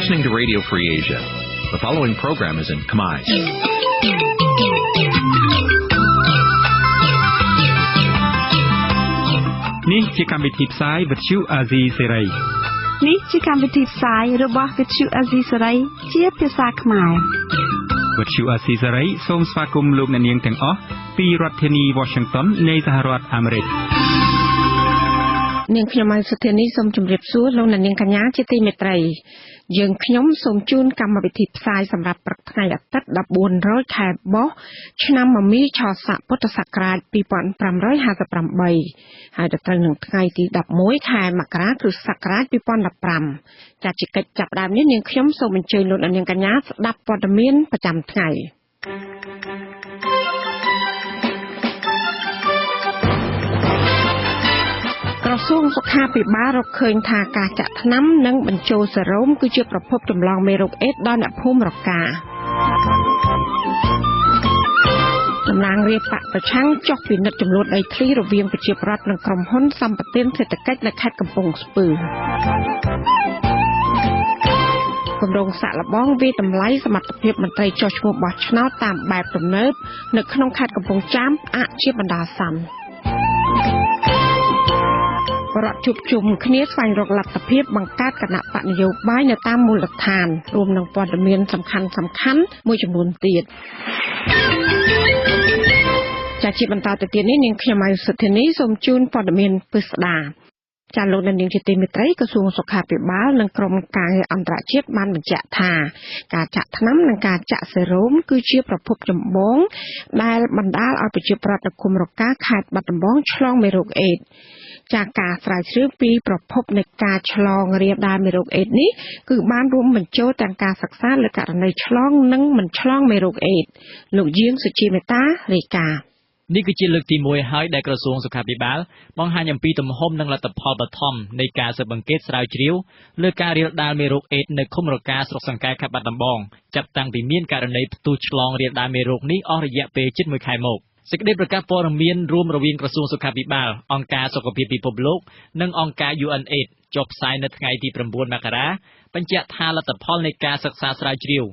Listening to Radio Free Asia. The following program is in Khmer. នេះជាកម្មវិធីផ្សាយវិទ្យុអាស៊ីសេរី នេះជាកម្មវិធីផ្សាយរបស់វិទ្យុអាស៊ីសេរីជាភាសាខ្មែរ វិទ្យុអាស៊ីសេរីសូមស្វាគមន៍លោកអ្នកនាងទាំងអស់ពីរដ្ឋធានី Washington នៃសហរដ្ឋអាមេរិក។ នាងខ្ញុំម៉ៅសុធានីសូមជម្រាបសួរលោកអ្នកនាងកញ្ញាជាទីមេត្រី យើងខ្ញុំសូមជូនកម្មវិធីផ្សាយសម្រាប់ព្រឹកថ្ងៃអាទិត្យ14រោចខែបុស្សឆ្នាំមមីឆស័កពុទ្ធសករាជ2558ហើយដល់ត្រូវនឹងថ្ងៃទី11ខែមករាគ្រិស្តសករាជ2015ចាជាកិច្ចចាប់ផ្ដើមនេះនាងខ្ញុំសូមអញ្ជើញលោកអ្នកនាងកញ្ញាស្ដាប់ព័ត៌មានប្រចាំថ្ងៃ។ ក្រសួងសុខាភិបាលរកឃើញថាការចាក់ថ្នាំនិងបញ្ចូលសេរ៉ូមគឺជាប្រភពចម្លងមេរោគអេដស៍ដល់អ្នកភូមិរកាតំណាងរាស្ត្របក្សប្រឆាំងចុះពិនិត្យចំនួនដីធ្លីរវាងប្រជាពលរដ្ឋនិងក្រុមហ៊ុនសម្បទានសេដ្ឋកិច្ចនៅខេត្តកំពង់ស្ពឺគម្រោងសាកល្បងវាយតម្លៃសមត្ថភាពមន្ត្រីចុះឈ្មោះបោះឆ្នោតតាមបែបទំនើបនៅក្នុងខេត្តកំពង់ចាមផ្អាកជាបណ្ដោះអាសន្នបរដ្ឋជួបជុំគ្នាស្វែងរកលទ្ធភាពបង្កើតគណបក្សនយោបាយនៅតាមមូលដ្ឋានរួមនឹងព័ត៌មានសំខាន់សំខាន់មួយចំនួនទៀតចាជាបន្តទៅទៀតនេះនាងខ្ញុំម៉ៅសុធានីសូមជូនព័ត៌មានពិស្ដាចាលោកអ្នកនាងជាទីមេត្រីក្រសួងសុខាភិបាលនិងក្រុមការងារអន្តរជាតិបានបញ្ជាក់ថាការចាក់ថ្នាំនិងការចាក់សេរ៉ូមគឺជាប្រភពចម្បងដែលបណ្ដាលឲ្យប្រជាពលរដ្ឋនៅឃុំរកាខេត្តបាត់ដំបងឆ្លងមេរោគអេដស៍ចាការស្រាវជ្រាវពីប្រភពនៃការឆ្លងរាលដាលមេរោគអេដស៍នេះគឺបានរួមបញ្ចូលទាំងការសិក្សាលើករណីឆ្លងនិងមិនឆ្លងមេរោគអេដស៍លោកយាងសុជាមេតារាយការណ៍នេះគឺជាលើកទី1ហើយដែលក្រសួងសុខាភិបាលបង្ហាញអំពីទំហំនិងលទ្ធផលបឋមនៃការស៊ើបអង្កេតស្រាវជ្រាវលើការរាលដាលមេរោគអេដស៍នៅឃុំរកាស្រុកសង្កែខេត្តបាត់ដំបងចាប់តាំងពីមានករណីផ្ទុះឆ្លងរាលដាលមេរោគនេះអស់រយៈពេលជិត1ខែមកសេចក្តីប្រកាសព័ត៌មានរួមរវាងក្រសួងសុខាភិបាលអង្គការសុខភាពពិភពលោកនិងអង្គការ UNAIDS ចុះផ្សាយនៅថ្ងៃទី9មករាបញ្ជាក់ថាលទ្ធផលនៃការសិក្សាស្រាវជ្រាវ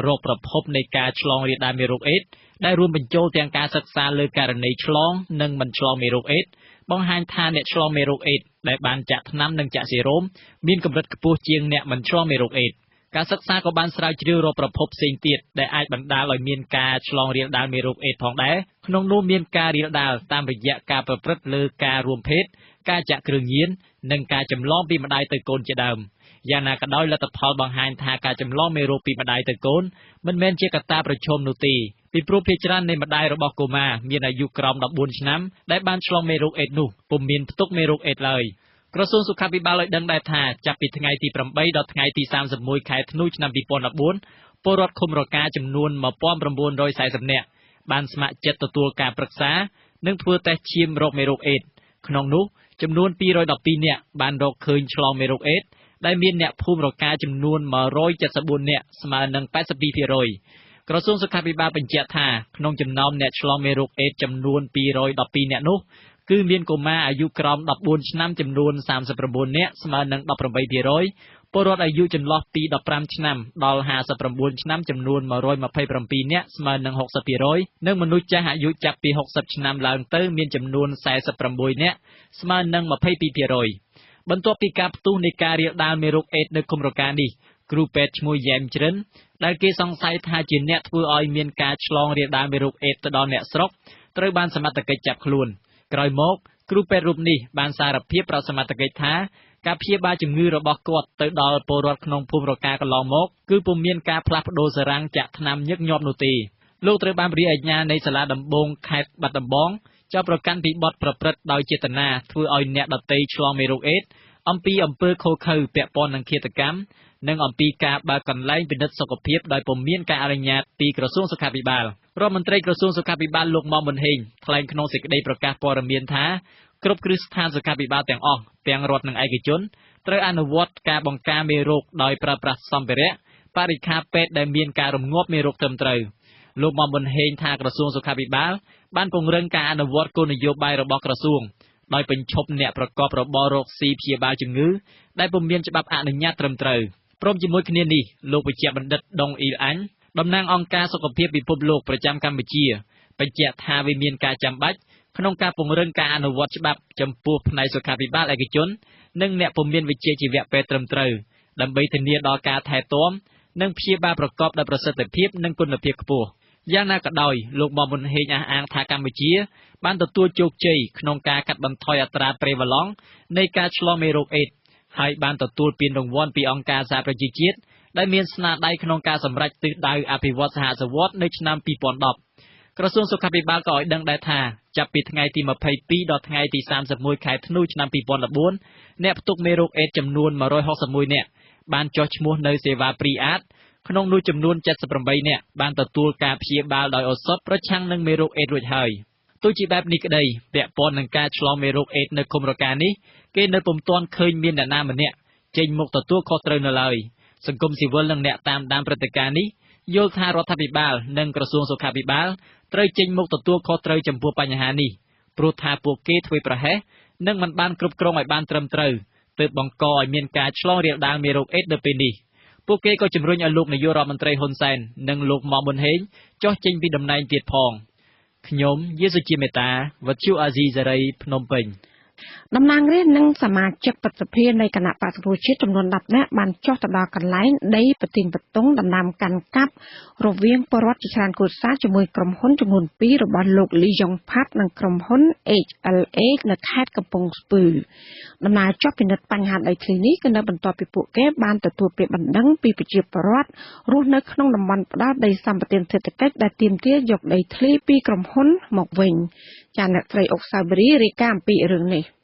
រកប្រភពនៃការឆ្លងរាលដាលមេរោគអេដស៍ដែលរួមបញ្ចូលទាំងការសិក្សាលើករណីឆ្លងនិងមិនឆ្លងមេរោគអេដស៍បង្ហាញថាអ្នកឆ្លងមេរោគអេដស៍ដែលបានចាក់ថ្នាំនិងចាក់សេរ៉ូមមានកម្រិតខ្ពស់ជាងអ្នកមិនឆ្លងមេរោគអេដស៍ការសិក្សាក៏បានស្រាវជ្រាវរកប្រភពផ្សេងទៀតដែលអាចបណ្ដាលឲ្យមានការឆ្លងរាលដាលមេរោគអេដស៍ផងដែរក្នុងនោះមានការរាលដាលតាមរយៈការប្រព្រឹត្តលើការរួមភេទការចាក់គ្រឿងញៀននិងការចម្លងពីម្ដាយទៅកូនជាដើមយ៉ាងណាក៏ដោយលទ្ធផលបង្ហាញថាការចម្លងមេរោគពីម្ដាយទៅកូនមិនមែនជាកត្តាប្រឈមនោះទេពីព្រោះភាគច្រើននៃម្ដាយរបស់កុមារមានអាយុក្រោម14ឆ្នាំដែលបានឆ្លងមេរោគអេដស៍នោះពុំមានផ្ទុកមេរោគអេដស៍ឡើយក្រសួងសុខាភិបាលឲ្យដឹងដែរថាចាប់ពីថ្ងៃទី8ដល់ថ្ងៃទី31ខែធ្នូឆ្នាំ2014ពលរដ្ឋឃុំរកាចំនួន1940នាក់បានស្ម័គ្រចិត្តទទួលការប្រឹក្សានិងធ្វើតេស្តឈាមរកមេរោគអេដស៍ក្នុងនោះចំនួន212នាក់បានរកឃើញឆ្លងមេរោគអេដស៍ដែលមានអ្នកភូមិរកាចំនួន174នាក់ស្មើនឹង82%ក្រសួងសុខាភិបាលបញ្ជាក់ថាក្នុងចំណោមអ្នកឆ្លងមេរោគអេដស៍ចំនួន212នាក់នោះគឺមានកុមារអាយុក្រោម14ឆ្នាំចំនួន39នាក់ស្មើនឹង18%ពលរដ្ឋអាយុចន្លោះពី15ឆ្នាំដល់59ឆ្នាំចំនួន127នាក់ស្មើនឹង60%និងមនុស្សចាស់អាយុចាប់ពី60ឆ្នាំឡើងទៅមានចំនួន46នាក់ស្មើនឹង22%បន្ទាប់ពីការផ្ទុះនៃការរាលដាលមេរោគអេដស៍នៅឃុំរកានេះគ្រូពេទ្យឈ្មោះយ៉ែមជ្រិនដែលគេសង្ស័យថាជាអ្នកធ្វើឲ្យមានការឆ្លងរាលដាលមេរោគអេដស៍ទៅដល់អ្នកស្រុកត្រូវបានសមត្ថកិច្ចចាប់ខ្លួនក្រោយមកគ្រូពេទ្យរូបនេះបានសារភាពប្រាប់សមត្ថកិច្ចថាការព្យាបាលជំងឺរបស់គាត់ទៅដល់ពលរដ្ឋក្នុងភូមិរកាកន្លងមកគឺពុំមានការផ្លាស់ប្ដូរសារ៉ាំងចាក់ថ្នាំញឹកញាប់នោះទេលោកត្រូវបានព្រះរាជអាជ្ញានៃសាលាដំបងខេត្តបាត់ដំបងចោទប្រកាន់ពីបទប្រព្រឹត្តដោយចេតនាធ្វើឲ្យអ្នកដទៃឆ្លងមេរោគអេដស៍អំពីអំពើឃោរឃៅពាក់ព័ន្ធនឹងឃាតកម្មនិងអំពីការបើកកន្លែងពិនិត្យសុខភាពដោយពុំមានការអនុញ្ញាតពីក្រសួងសុខាភិបាលរដ្ឋមន្ត្រីក្រសួងសុខាភិបាលលោកម៉មប៊ុនហេងថ្លែងក្នុងសេចក្តីប្រកាសព័ត៌មានថាគ្រប់គ្រឹះស្ថានសុខាភិបាលទាំងអស់ទាំងរដ្ឋនិងឯកជនត្រូវអនុវត្តការបង្ការមេរោគដោយប្រើប្រាស់សម្ភារៈបរិក្ខារពេទ្យដែលមានការរងាប់មេរោគត្រឹមត្រូវលោកម៉មប៊ុនហេងថាក្រសួងសុខាភិបាលបានពង្រឹងការអនុវត្តគោលនយោបាយរបស់ក្រសួងដោយបញ្ឈប់អ្នកប្រកបរបររកស៊ីព្យាបាលជំងឺដែលពុំមានច្បាប់អនុញ្ញាតត្រឹមត្រូវ ព្រមជាមួយគ្នានេះ លោកវេជ្ជបណ្ឌិត ដុង អ៊ីល អាញ់ តំណាងអង្គការសុខភាពពិភពលោកប្រចាំកម្ពុជា បញ្ជាក់ថា វាមានការចាំបាច់ក្នុងការពង្រឹងការអនុវត្តច្បាប់ចំពោះផ្នែកសុខាភិបាលឯកជន និងអ្នកពុំមានវិជ្ជាជីវៈពេទ្យត្រឹមត្រូវ ដើម្បីធានាដល់ការថែទាំ និងព្យាបាលប្រកបដោយប្រសិទ្ធភាព និងគុណភាពខ្ពស់។ យ៉ាងណាក៏ដោយ លោក ម៉ម ប៊ុនហេង អះអាងថា កម្ពុជាបានទទួលជោគជ័យក្នុងការកាត់បន្ថយអត្រាប្រេវ៉ាឡង់នៃការឆ្លងមេរោគអេដស៍ ហើយបានទទួលពានរង្វាន់ពីអង្គការសហប្រជាជាតិ ដែលមានស្នាដៃក្នុងការសម្រេចទិសដៅអភិវឌ្ឍន៍សហសវត្សរ៍នៅឆ្នាំ2010។ ក្រសួងសុខាភិបាលក៏ឲ្យដឹងដែរថា ចាប់ពីថ្ងៃទី22ដល់ថ្ងៃទី31ខែធ្នូឆ្នាំ2014 អ្នកផ្ទុកមេរោគអេដស៍ចំនួន161នាក់បានចុះឈ្មោះនៅសេវាព្រីអាត ក្នុងនោះចំនួន78នាក់បានទទួលការព្យាបាលដោយឱសថប្រឆាំងនឹងមេរោគអេដស៍រួចហើយ។ ទោះជាបែបនេះក្តី ពាក់ព័ន្ធនឹងការឆ្លងមេរោគអេដស៍នៅឃុំរកានេះ គេនៅពុំទាន់ឃើញមានអ្នកណាម្នាក់ចេញមុខទទួលខុសត្រូវនៅឡើយ។ សង្គមស៊ីវិលនិងអ្នកតាមដានព្រឹត្តិការណ៍នេះយល់ថា រដ្ឋាភិបាលនិងក្រសួងសុខាភិបាលត្រូវចេញមុខទទួលខុសត្រូវចំពោះបញ្ហានេះ ព្រោះថាពួកគេធ្វេសប្រហែសនិងមិនបានគ្រប់គ្រងឲ្យបានត្រឹមត្រូវ ទើបបង្កឲ្យមានការឆ្លងរាលដាលមេរោគអេដស៍នៅពេលនេះ។ ពួកគេក៏ជំរុញឲ្យលោកនាយករដ្ឋមន្ត្រីហ៊ុនសែននិងលោក ម៉ម ប៊ុនហេង ចុះចេញពីតំណែងទៀតផង។ ខ្ញុំយេសុជាមេតា វັດជូអាស៊ីសេរី ភ្នំពេញ។ តំណាងរាស្ត្រនិងសមាជិកព្រឹទ្ធសភានៃគណៈបក្សសង្គ្រោះជាតិចំនួន10នាក់បានចុះទៅដល់កន្លែងដីប្រទីងប្រទង់ដណ្ដើមកាន់កាប់រវាងពលរដ្ឋជាច្រើនគ្រួសារជាមួយក្រុមហ៊ុនចំនួន2របស់លោកលីយ៉ុងផាត់និងក្រុមហ៊ុន HLH នៅខេត្តកំពង់ស្ពឺ។ ដំណើរចុះពិនិត្យបញ្ហាដីធ្លីនេះគឺនៅបន្ទាប់ពីពួកគេបានទទួលពាក្យបណ្ដឹងពីប្រជាពលរដ្ឋរស់នៅក្នុងតំបន់ផ្ដល់ដីសម្បត្តិសេដ្ឋកិច្ចដែលទាមទារយកដីធ្លីពីក្រុមហ៊ុនមកវិញ។ ចាអ្នកស្រីអុកសាវរីរាយការណ៍អំពីរឿងនេះ។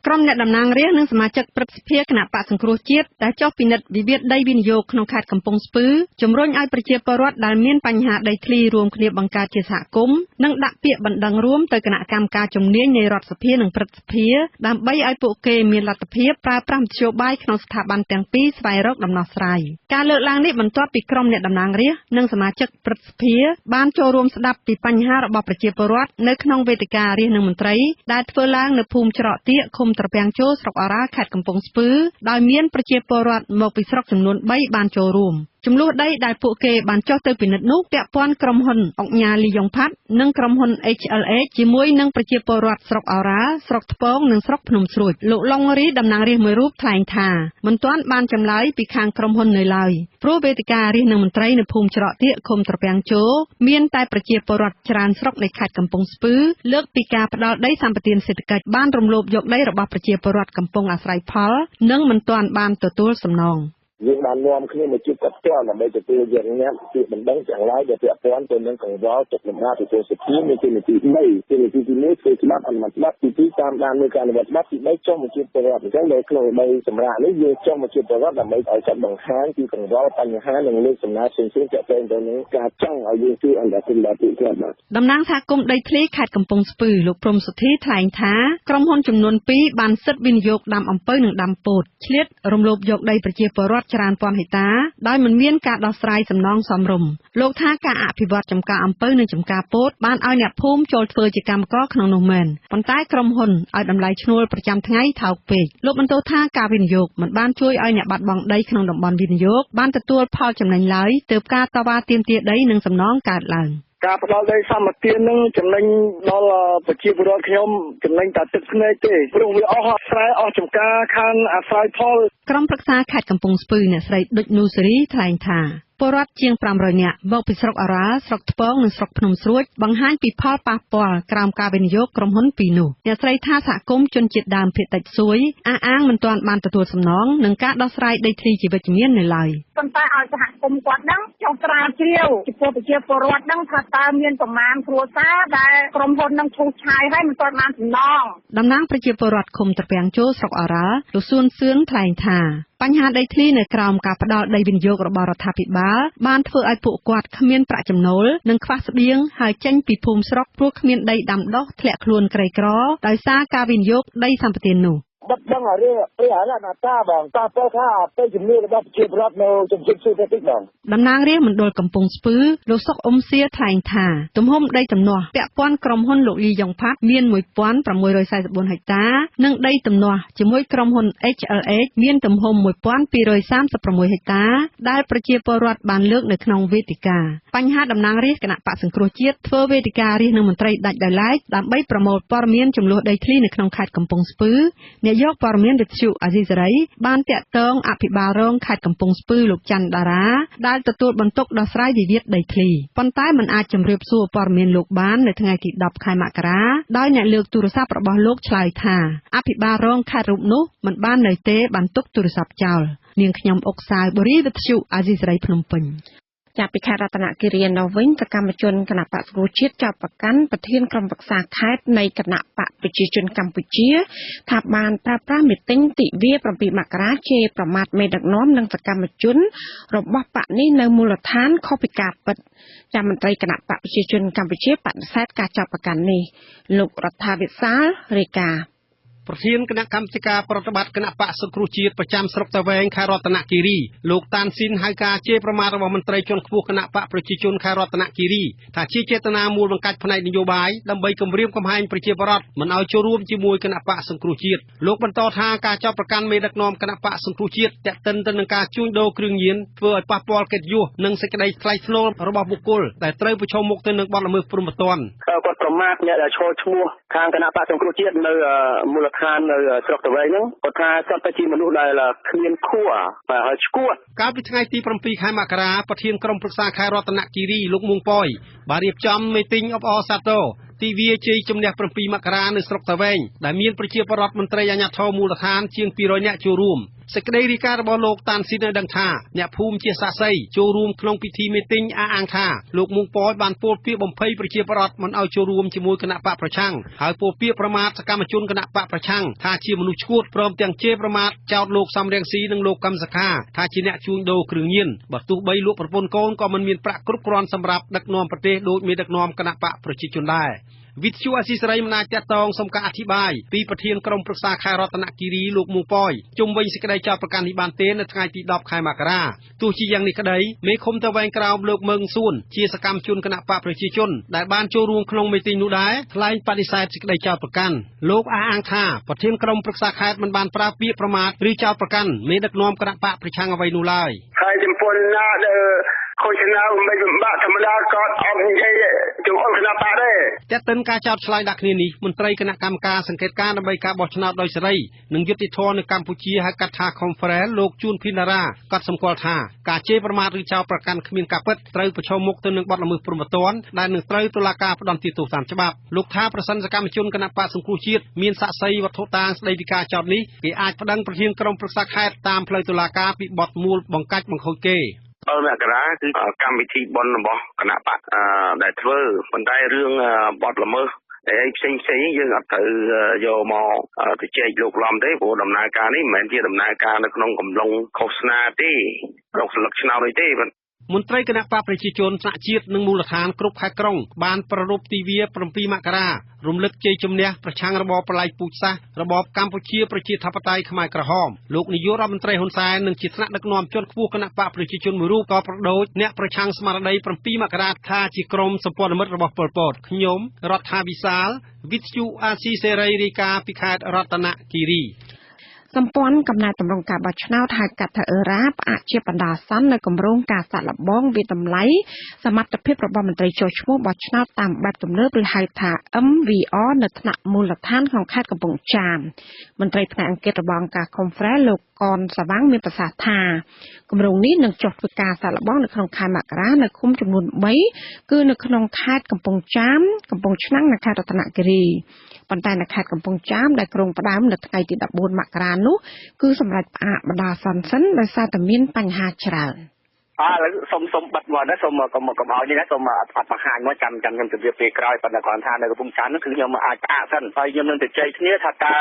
ក្រុមអ្នកតំណាងរាស្ត្រនិងសមាជិកព្រឹទ្ធសភាគណៈបក្សសង្គ្រោះជាតិដែលចុះពិនិត្យវិវាទដីវិនិយោគក្នុងខេត្តកំពង់ស្ពឺជំរុញឲ្យប្រជាពលរដ្ឋដែលមានបញ្ហាដីធ្លីរួមគ្នាបង្កើតជាសហគមន៍និងដាក់ពាក្យបណ្ដឹងរួមទៅគណៈកម្មការជំនាញនៃរដ្ឋសភានិងព្រឹទ្ធសភាដើម្បីឲ្យពួកគេមានលទ្ធភាពប្រើប្រាស់មធ្យោបាយក្នុងស្ថាប័នទាំងពីរស្វែងរកដំណោះស្រាយ។ ការលើកឡើងនេះបន្ទាប់ពីក្រុមអ្នកតំណាងរាស្ត្រនិងសមាជិកព្រឹទ្ធសភាបានចូលរួមស្ដាប់ពីបញ្ហារបស់ប្រជាពលរដ្ឋនៅក្នុងវេទិការាស្ត្រនិងមន្ត្រីដែលធ្វើឡើងនៅភូមិច្រកទៀកឃុំត្រពាំងជោស្រុកឱរ៉ាល់ខេត្តកំពង់ស្ពឺដោយមានប្រជាពលរដ្ឋមកពីស្រុកចំនួន3បានចូលរួម។ ចំនួនដីដែលពួកគេបានចុះទៅពិនិត្យនោះពាក់ព័ន្ធក្រុមហ៊ុនឧកញ៉ាលីយ៉ុងផាត់និងក្រុមហ៊ុន HLH ជាមួយនឹងប្រជាពលរដ្ឋស្រុកឱរ៉ាល់ស្រុកថ្ពងនិងស្រុកភ្នំស្រួច។ លោកឡុងរីតំណាងរាស្ត្រមួយរូបថ្លែងថាមិនទាន់បានចម្លើយពីខាងក្រុមហ៊ុននៅឡើយព្រោះវេទិការាស្ត្រនិងមន្ត្រីនៅភូមិច្រកទៀកឃុំត្រពាំងជោមានតែប្រជាពលរដ្ឋច្រើនស្រុកនៃខេត្តកំពង់ស្ពឺលើកពីការផ្ដល់ដីសម្បត្តិសេដ្ឋកិច្ចបានរំលោភយកដីរបស់ប្រជាពលរដ្ឋកំពុងអាស្រ័យផលនិងមិនទាន់បានទទួលសំណង។ យើងបាននាំគ្នាមកជួបគាត់ផ្ទាល់ដើម្បីទទួលយកញត្តិពាក្យបណ្ដឹងទាំងឡាយដែលពាក់ព័ន្ធទៅនឹងកង្វល់ទុកលំបាកពីព្រោះសភាមានទីនីតិ3ទីនីតិទី1ធ្វើច្បាប់អនុម័តច្បាប់ទី2តាមដានមើលការអនុវត្តច្បាប់ទី3ចុះមកជួបពលរដ្ឋអញ្ចឹងនៅក្នុងរដូវសម្រាប់នេះយើងចុះមកជួបពលរដ្ឋដើម្បីឲ្យគាត់បង្ហាញពីកង្វល់បញ្ហានិងលើកសំណើផ្សេងៗទាក់ទងទៅនឹងការចង់ឲ្យយើងជួយអន្តរាគមន៍ដល់ពួកគាត់បាទតំណាងសហគមន៍ដីធ្លីខេត្តកំពង់ស្ពឺលោកព្រំសុធីថ្លែងថាក្រុមហ៊ុនចំនួន2បានសិទ្ធិវិនិយោគដាំអំពៅនិងដាំពោតឆ្លៀតរំលោភយកដីប្រជាពលរដ្ឋច្រើនពាន់ហិកតាដោយមិនមានការដោះស្រាយសំណងសមរម្យលោកថាការអភិវឌ្ឍចំការអំពៅនិងចំការពោតបានឲ្យអ្នកភូមិចូលធ្វើជាកម្មករក្នុងនោះមែនប៉ុន្តែក្រុមហ៊ុនឲ្យតម្លៃឈ្នួលប្រចាំថ្ងៃថោកពេកលោកបន្តថាការវិនិយោគមិនបានជួយឲ្យអ្នកបាត់បង់ដីក្នុងតំបន់វិនិយោគបានទទួលផលចំណេញឡើយទើបការតវ៉ាទាមទារដីនិងសំណងកើតឡើងការផ្ដល់ដីសម្បទាននឹងចំណេញដល់ប្រជាពលរដ្ឋខ្ញុំចំណេញតែទឹកភ្នែកទេព្រោះវាអស់ស្រែអស់ចំការខានអាស្រ័យផលក្រុមប្រឹក្សាខេត្តកំពង់ស្ពឺអ្នកស្រីឌុចនូសេរីថ្លែងថាពលរដ្ឋជាង500នាក់មកពីស្រុកឱរ៉ាល់ស្រុកថ្ពងនិងស្រុកភ្នំស្រួចបង្ហាញពីផលប៉ះពាល់ក្រោមការវិនិយោគក្រុមហ៊ុនពីរនោះអ្នកស្រីថាសហគមន៍ជនជាតិដើមភាគតិចសួយអះអាងមិនទាន់បានទទួលសំណងនិងការដោះស្រាយដីធ្លីជាវិជ្ជមាននៅឡើយប៉ុន្តែឲ្យសហគមន៍គាត់ហ្នឹងចុះស្រាវជ្រាវចំពោះប្រជាពលរដ្ឋហ្នឹងថាតើមានប្រមាណគ្រួសារដែលក្រុមហ៊ុនហ្នឹងឈូសឆាយហើយមិនទាន់បានសំណងតំណាងប្រជាពលរដ្ឋឃុំត្រពាំងជោស្រុកឱរ៉ាល់លោកសួនសឿនថ្លែងថាបញ្ហាដីធ្លីនៅក្រោមការផ្ដល់ដីវិនិយោគរបស់រដ្ឋាភិបាលបានធ្វើឲ្យពួកគាត់គ្មានប្រាក់ចំណូលនិងខ្វះស្បៀងហើយចេញពីភូមិស្រុកព្រោះគ្មានដីដាំដុះធ្លាក់ខ្លួនក្រីក្រដោយសារការវិនិយោគដីសម្បទាននោះ បាត់បង់អារឿងព្រះអរណតាបងប៉ះពាល់ថាទៅជំនឿរបស់ប្រជាពលរដ្ឋនៅជំនឿសួរទៅតិចបង តំណាងរាស្ត្រមណ្ឌលកំពង់ស្ពឺលោកសុកអ៊ុំសៀថ្លែងថា ទំហំដីទំនាស់ពាក់ព័ន្ធក្រុមហ៊ុនលោកលីយ៉ុងផាត់មាន 1644 ហិកតា និងដីទំនាស់ជាមួយក្រុមហ៊ុន HLH មានទំហំ 1236 ហិកតា ដែលប្រជាពលរដ្ឋបានលើកនៅក្នុងវេទិកា។ បញ្ហាតំណាងរាស្ត្រគណបក្សសង្គ្រោះជាតិធ្វើវេទិការាស្ត្រនិងមន្ត្រីដាច់ដោយឡែក ដើម្បីប្រមូលព័ត៌មានចំនួនដីធ្លីនៅក្នុងខេត្តកំពង់ស្ពឺ អ្នកយកព័ត៌មានវិទ្យុអាស៊ីសេរីបានតាក់ទងអភិបាលរងខេត្តកំពង់ស្ពឺលោកច័ន្ទតារា ដែលទទួលបន្ទុកដោះស្រាយវិវាទដីធ្លី ប៉ុន្តែមិនអាចជម្រាបសួរព័ត៌មានលោកបាននៅថ្ងៃទី 10 ខែមករា ដោយអ្នកលើកទូរស័ព្ទរបស់លោកឆ្លើយថា អភិបាលរងខេត្តរូបនោះមិនបាននៅទេ បានទុកទូរស័ព្ទចោល។ នាងខ្ញុំអុកសាវបុរី វិទ្យុអាស៊ីសេរីភ្នំពេញ។ ចាប់ពីខេត្តរតនគិរីនៅវិញ សកម្មជនគណបក្សសង្គ្រោះជាតិចោទប្រកាន់ប្រធានក្រុមប្រឹក្សាខេត្តនៃគណបក្សប្រជាជនកម្ពុជា ថាបានប្រើប្រាស់មីទីងទិវា 7 មករា ជេរប្រមាថមេដឹកនាំនិងសកម្មជនរបស់បក្សនេះនៅមូលដ្ឋានខុសពីការពិត។ ចាំមន្ត្រីគណបក្សប្រជាជនកម្ពុជាបដិសេធការចោទប្រកាន់នេះ។ លោករដ្ឋាវិសាលរាយការណ៍។ ប្រធានគណៈកម្មាធិការប្រតិបត្តិគណៈបក្សសង្គ្រោះជាតិប្រចាំស្រុកតាវែង ខេត្តរតនគិរី លោកតានស៊ីន ហៅការជេរប្រមាថរបស់មន្ត្រីជាន់ខ្ពស់គណៈបក្សប្រជាជនខេត្តរតនគិរី ថាជាចេតនាមូលបង្កាច់ផ្នែកនយោបាយ ដើម្បីគំរាមកំហែងប្រជាពលរដ្ឋមិនឲ្យចូលរួមជាមួយគណៈបក្សសង្គ្រោះជាតិ។ លោកបន្តថា ការចោទប្រកាន់មេដឹកនាំគណៈបក្សសង្គ្រោះជាតិ ទាក់ទិនទៅនឹងការជួញដូរគ្រឿងញៀន ធ្វើឲ្យប៉ះពាល់កិត្តិយស និងសេចក្តីថ្លៃថ្នូររបស់បុគ្គល ដែលត្រូវប្រឈមមុខទៅនឹងបទល្មើសព្រហ្មទណ្ឌ។ គាត់ប្រមាថអ្នកដែលឈរឈ្មោះខាងគណៈបក្សសង្គ្រោះជាតិនៅមូលដ្ឋាននៅស្រុកតាវែងហ្នឹង គាត់ថាគាត់ទៅជាមនុស្សដែលគ្មានខួរបាទហើយឈួត។ កាលពីថ្ងៃទី 7 ខែមករា ប្រធានក្រុមប្រឹក្សាខេត្តរតនគិរី លោកមួងប៉យ បានរៀបចំមីទីងអបអរសាទរទិវាជ័យជំនះ 7 មករា នៅស្រុកតាវែង ដែលមានប្រជាពលរដ្ឋ មន្ត្រីអាជ្ញាធរមូលដ្ឋានជាង 200 នាក់ចូលរួម។ សេចក្តីរាយការណ៍របស់លោកតានស៊ីន ឲ្យដឹងថា អ្នកភូមិជាសាក្សីចូលរួមក្នុងពិធីមីទីងអះអាងថា លោកមួងប៉យបានពោលពាក្យបំភ័យប្រជាពលរដ្ឋមិនឲ្យចូលរួមជាមួយគណៈបក្សប្រឆាំង ហើយពោលពាក្យប្រមាថសកម្មជនគណៈបក្សប្រឆាំងថាជាមនុស្សឈួត ព្រមទាំងជេរប្រមាថចោទលោកសំរងស៊ី និងលោកកឹមសុខាថាជាអ្នកជួញដូរគ្រឿងញៀន បើទោះបីលក់ប្រពន្ធកូន ក៏មិនមានប្រាក់គ្រប់គ្រាន់សម្រាប់ដឹកនាំប្រទេសដូចមេដឹកនាំគណៈបក្សប្រជាជនដែរ។ វិទ្យុអាស៊ីសេរីមិនអាចទាក់ទងសុំការអធិប្បាយពីប្រធានក្រុមប្រឹក្សាខេត្តរតនគិរី លោកមួងប៉យ ជុំវិញសេចក្តីចោទប្រកាន់នេះបានទេ នៅថ្ងៃទី 10 ខែមករា។ ទោះជាយ៉ាងនេះក្តី មេឃុំតាវែងក្រោម លោកមឹងសួន ជាសកម្មជនគណបក្សប្រជាជន ដែលបានចូលរួមក្នុងមីទីងនោះដែរ ថ្លែងបដិសេធសេចក្តីចោទប្រកាន់។ លោកអះអាងថា ប្រធានក្រុមប្រឹក្សាខេត្តមិនបានប្រើពាក្យប្រមាថ ឬចោទប្រកាន់មេដឹកនាំគណបក្សប្រឆាំងអ្វីនោះឡើយ។ ហើយចំពោះណាដែលឃោសនាមិនពិបាកធម្មតា គាត់អត់និយាយចង្អុលគណបក្សទេ។ ទាក់ទិនការចោទឆ្លើយដាក់គ្នានេះ មន្ត្រីគណៈកម្មការសង្កេតការណ៍ដើម្បីការបោះឆ្នោតដោយសេរី និងយុត្តិធម៌នៅកម្ពុជា ហៅកាត់ថា Confrel លោកជួនភីនដារ៉ា កត់សម្គាល់ថា ការជេរប្រមាថ ឬចោទប្រកាន់គ្មានការពិត ត្រូវប្រឈមមុខទៅនឹងបទល្មើសព្រហ្មទណ្ឌ ដែលនឹងត្រូវតុលាការផ្ដន្ទាទោសតាមច្បាប់។ លោកថា ប្រសិនសកម្មជនគណបក្សសង្គ្រោះជាតិមានសាក្សីវត្ថុតាងស្ដីពីការចោទនេះ គេអាចប្តឹងប្រធានក្រុមប្រឹក្សាខេត្តតាមផ្លូវតុលាការពីបទមូលបង្កាច់បង្ខូចគេ។ 7 មករាគឺកម្មវិធីបុណ្យរបស់គណៈបក្សដែលធ្វើ ប៉ុន្តែរឿងបទល្មើសអីផ្សេងផ្សេងយើងអត់ត្រូវយកមកទៅចែកលោកឡំទេ ព្រោះដំណើរការនេះមិនមែនជាដំណើរការនៅក្នុងកំឡុងឃោសនាទេ រកស្លឹកឆ្នោតអីទេ។ មន្ត្រីគណៈបក្សប្រជាជនថ្នាក់ជាតិ និងមូលដ្ឋានគ្រប់ខេត្តក្រុង បានប្រារព្ធទិវា 7 មករា រំលឹកជ័យជំនះប្រឆាំងរបបប្រល័យពូជសាសន៍ របបកម្ពុជាប្រជាធិបតេយ្យខ្មែរក្រហម។ លោកនាយករដ្ឋមន្ត្រី ហ៊ុន សែន និងជាថ្នាក់ដឹកនាំជាន់ខ្ពស់គណៈបក្សប្រជាជនមួយរូប ក៏ប្រដូចអ្នកប្រឆាំងស្មារតី 7 មករា ថាជាក្រុមសម្ព័ន្ធមិត្តរបស់ប៉ុល ពត។ ខ្ញុំរដ្ឋាវិសាល វិទ្យុអាស៊ីសេរី រាយការណ៍ពីខេត្តរតនគិរី។ សម្ព័ន្ធកំណែតម្រង់ការបោះឆ្នោតហៅកាត់ថាអឺរ៉ា ផ្អាកជាបណ្ដោះអាសន្ននៅគម្រោងការសាកល្បងវាតម្លៃសមត្ថភាពរបស់មន្ត្រីចុះឈ្មោះបោះឆ្នោតតាមបែបទំនើប ឬហៅថា MVR នៅថ្នាក់មូលដ្ឋានក្នុងខេត្តកំពង់ចាម។ មន្ត្រីផ្នែកអង្កេតរបស់អង្គការ Confrere លោកកនសវាង មានប្រសាសន៍ថា គម្រោងនេះនឹងចុះធ្វើការសាកល្បងនៅក្នុងខែមករា នៅឃុំចំនួន 3 គឺនៅក្នុងខេត្តកំពង់ចាម កំពង់ឆ្នាំង និងខេត្តរតនគិរី។ ប៉ុន្តែនៅខេត្តកំពង់ចាម ដែលគ្រោងផ្ដើមនៅថ្ងៃទី 14 មករានោះ គឺសម្រាប់ផ្អាកបណ្ដោះអាសន្នសិន ដោយសារតែមានបញ្ហាច្រើន។ អើឥឡូវសុំសុំបិទមកណា សុំកុំកុំឲ្យនេះណា សុំអត់បង្ហាញមក ចាំចាំខ្ញុំជម្រាបពេលក្រោយ។ ប៉ុន្តែគ្រាន់ថានៅកំពង់ចាមនោះ គឺខ្ញុំអាចផ្អាកសិន ហើយខ្ញុំនឹងទៅជែកគ្នាថា តើ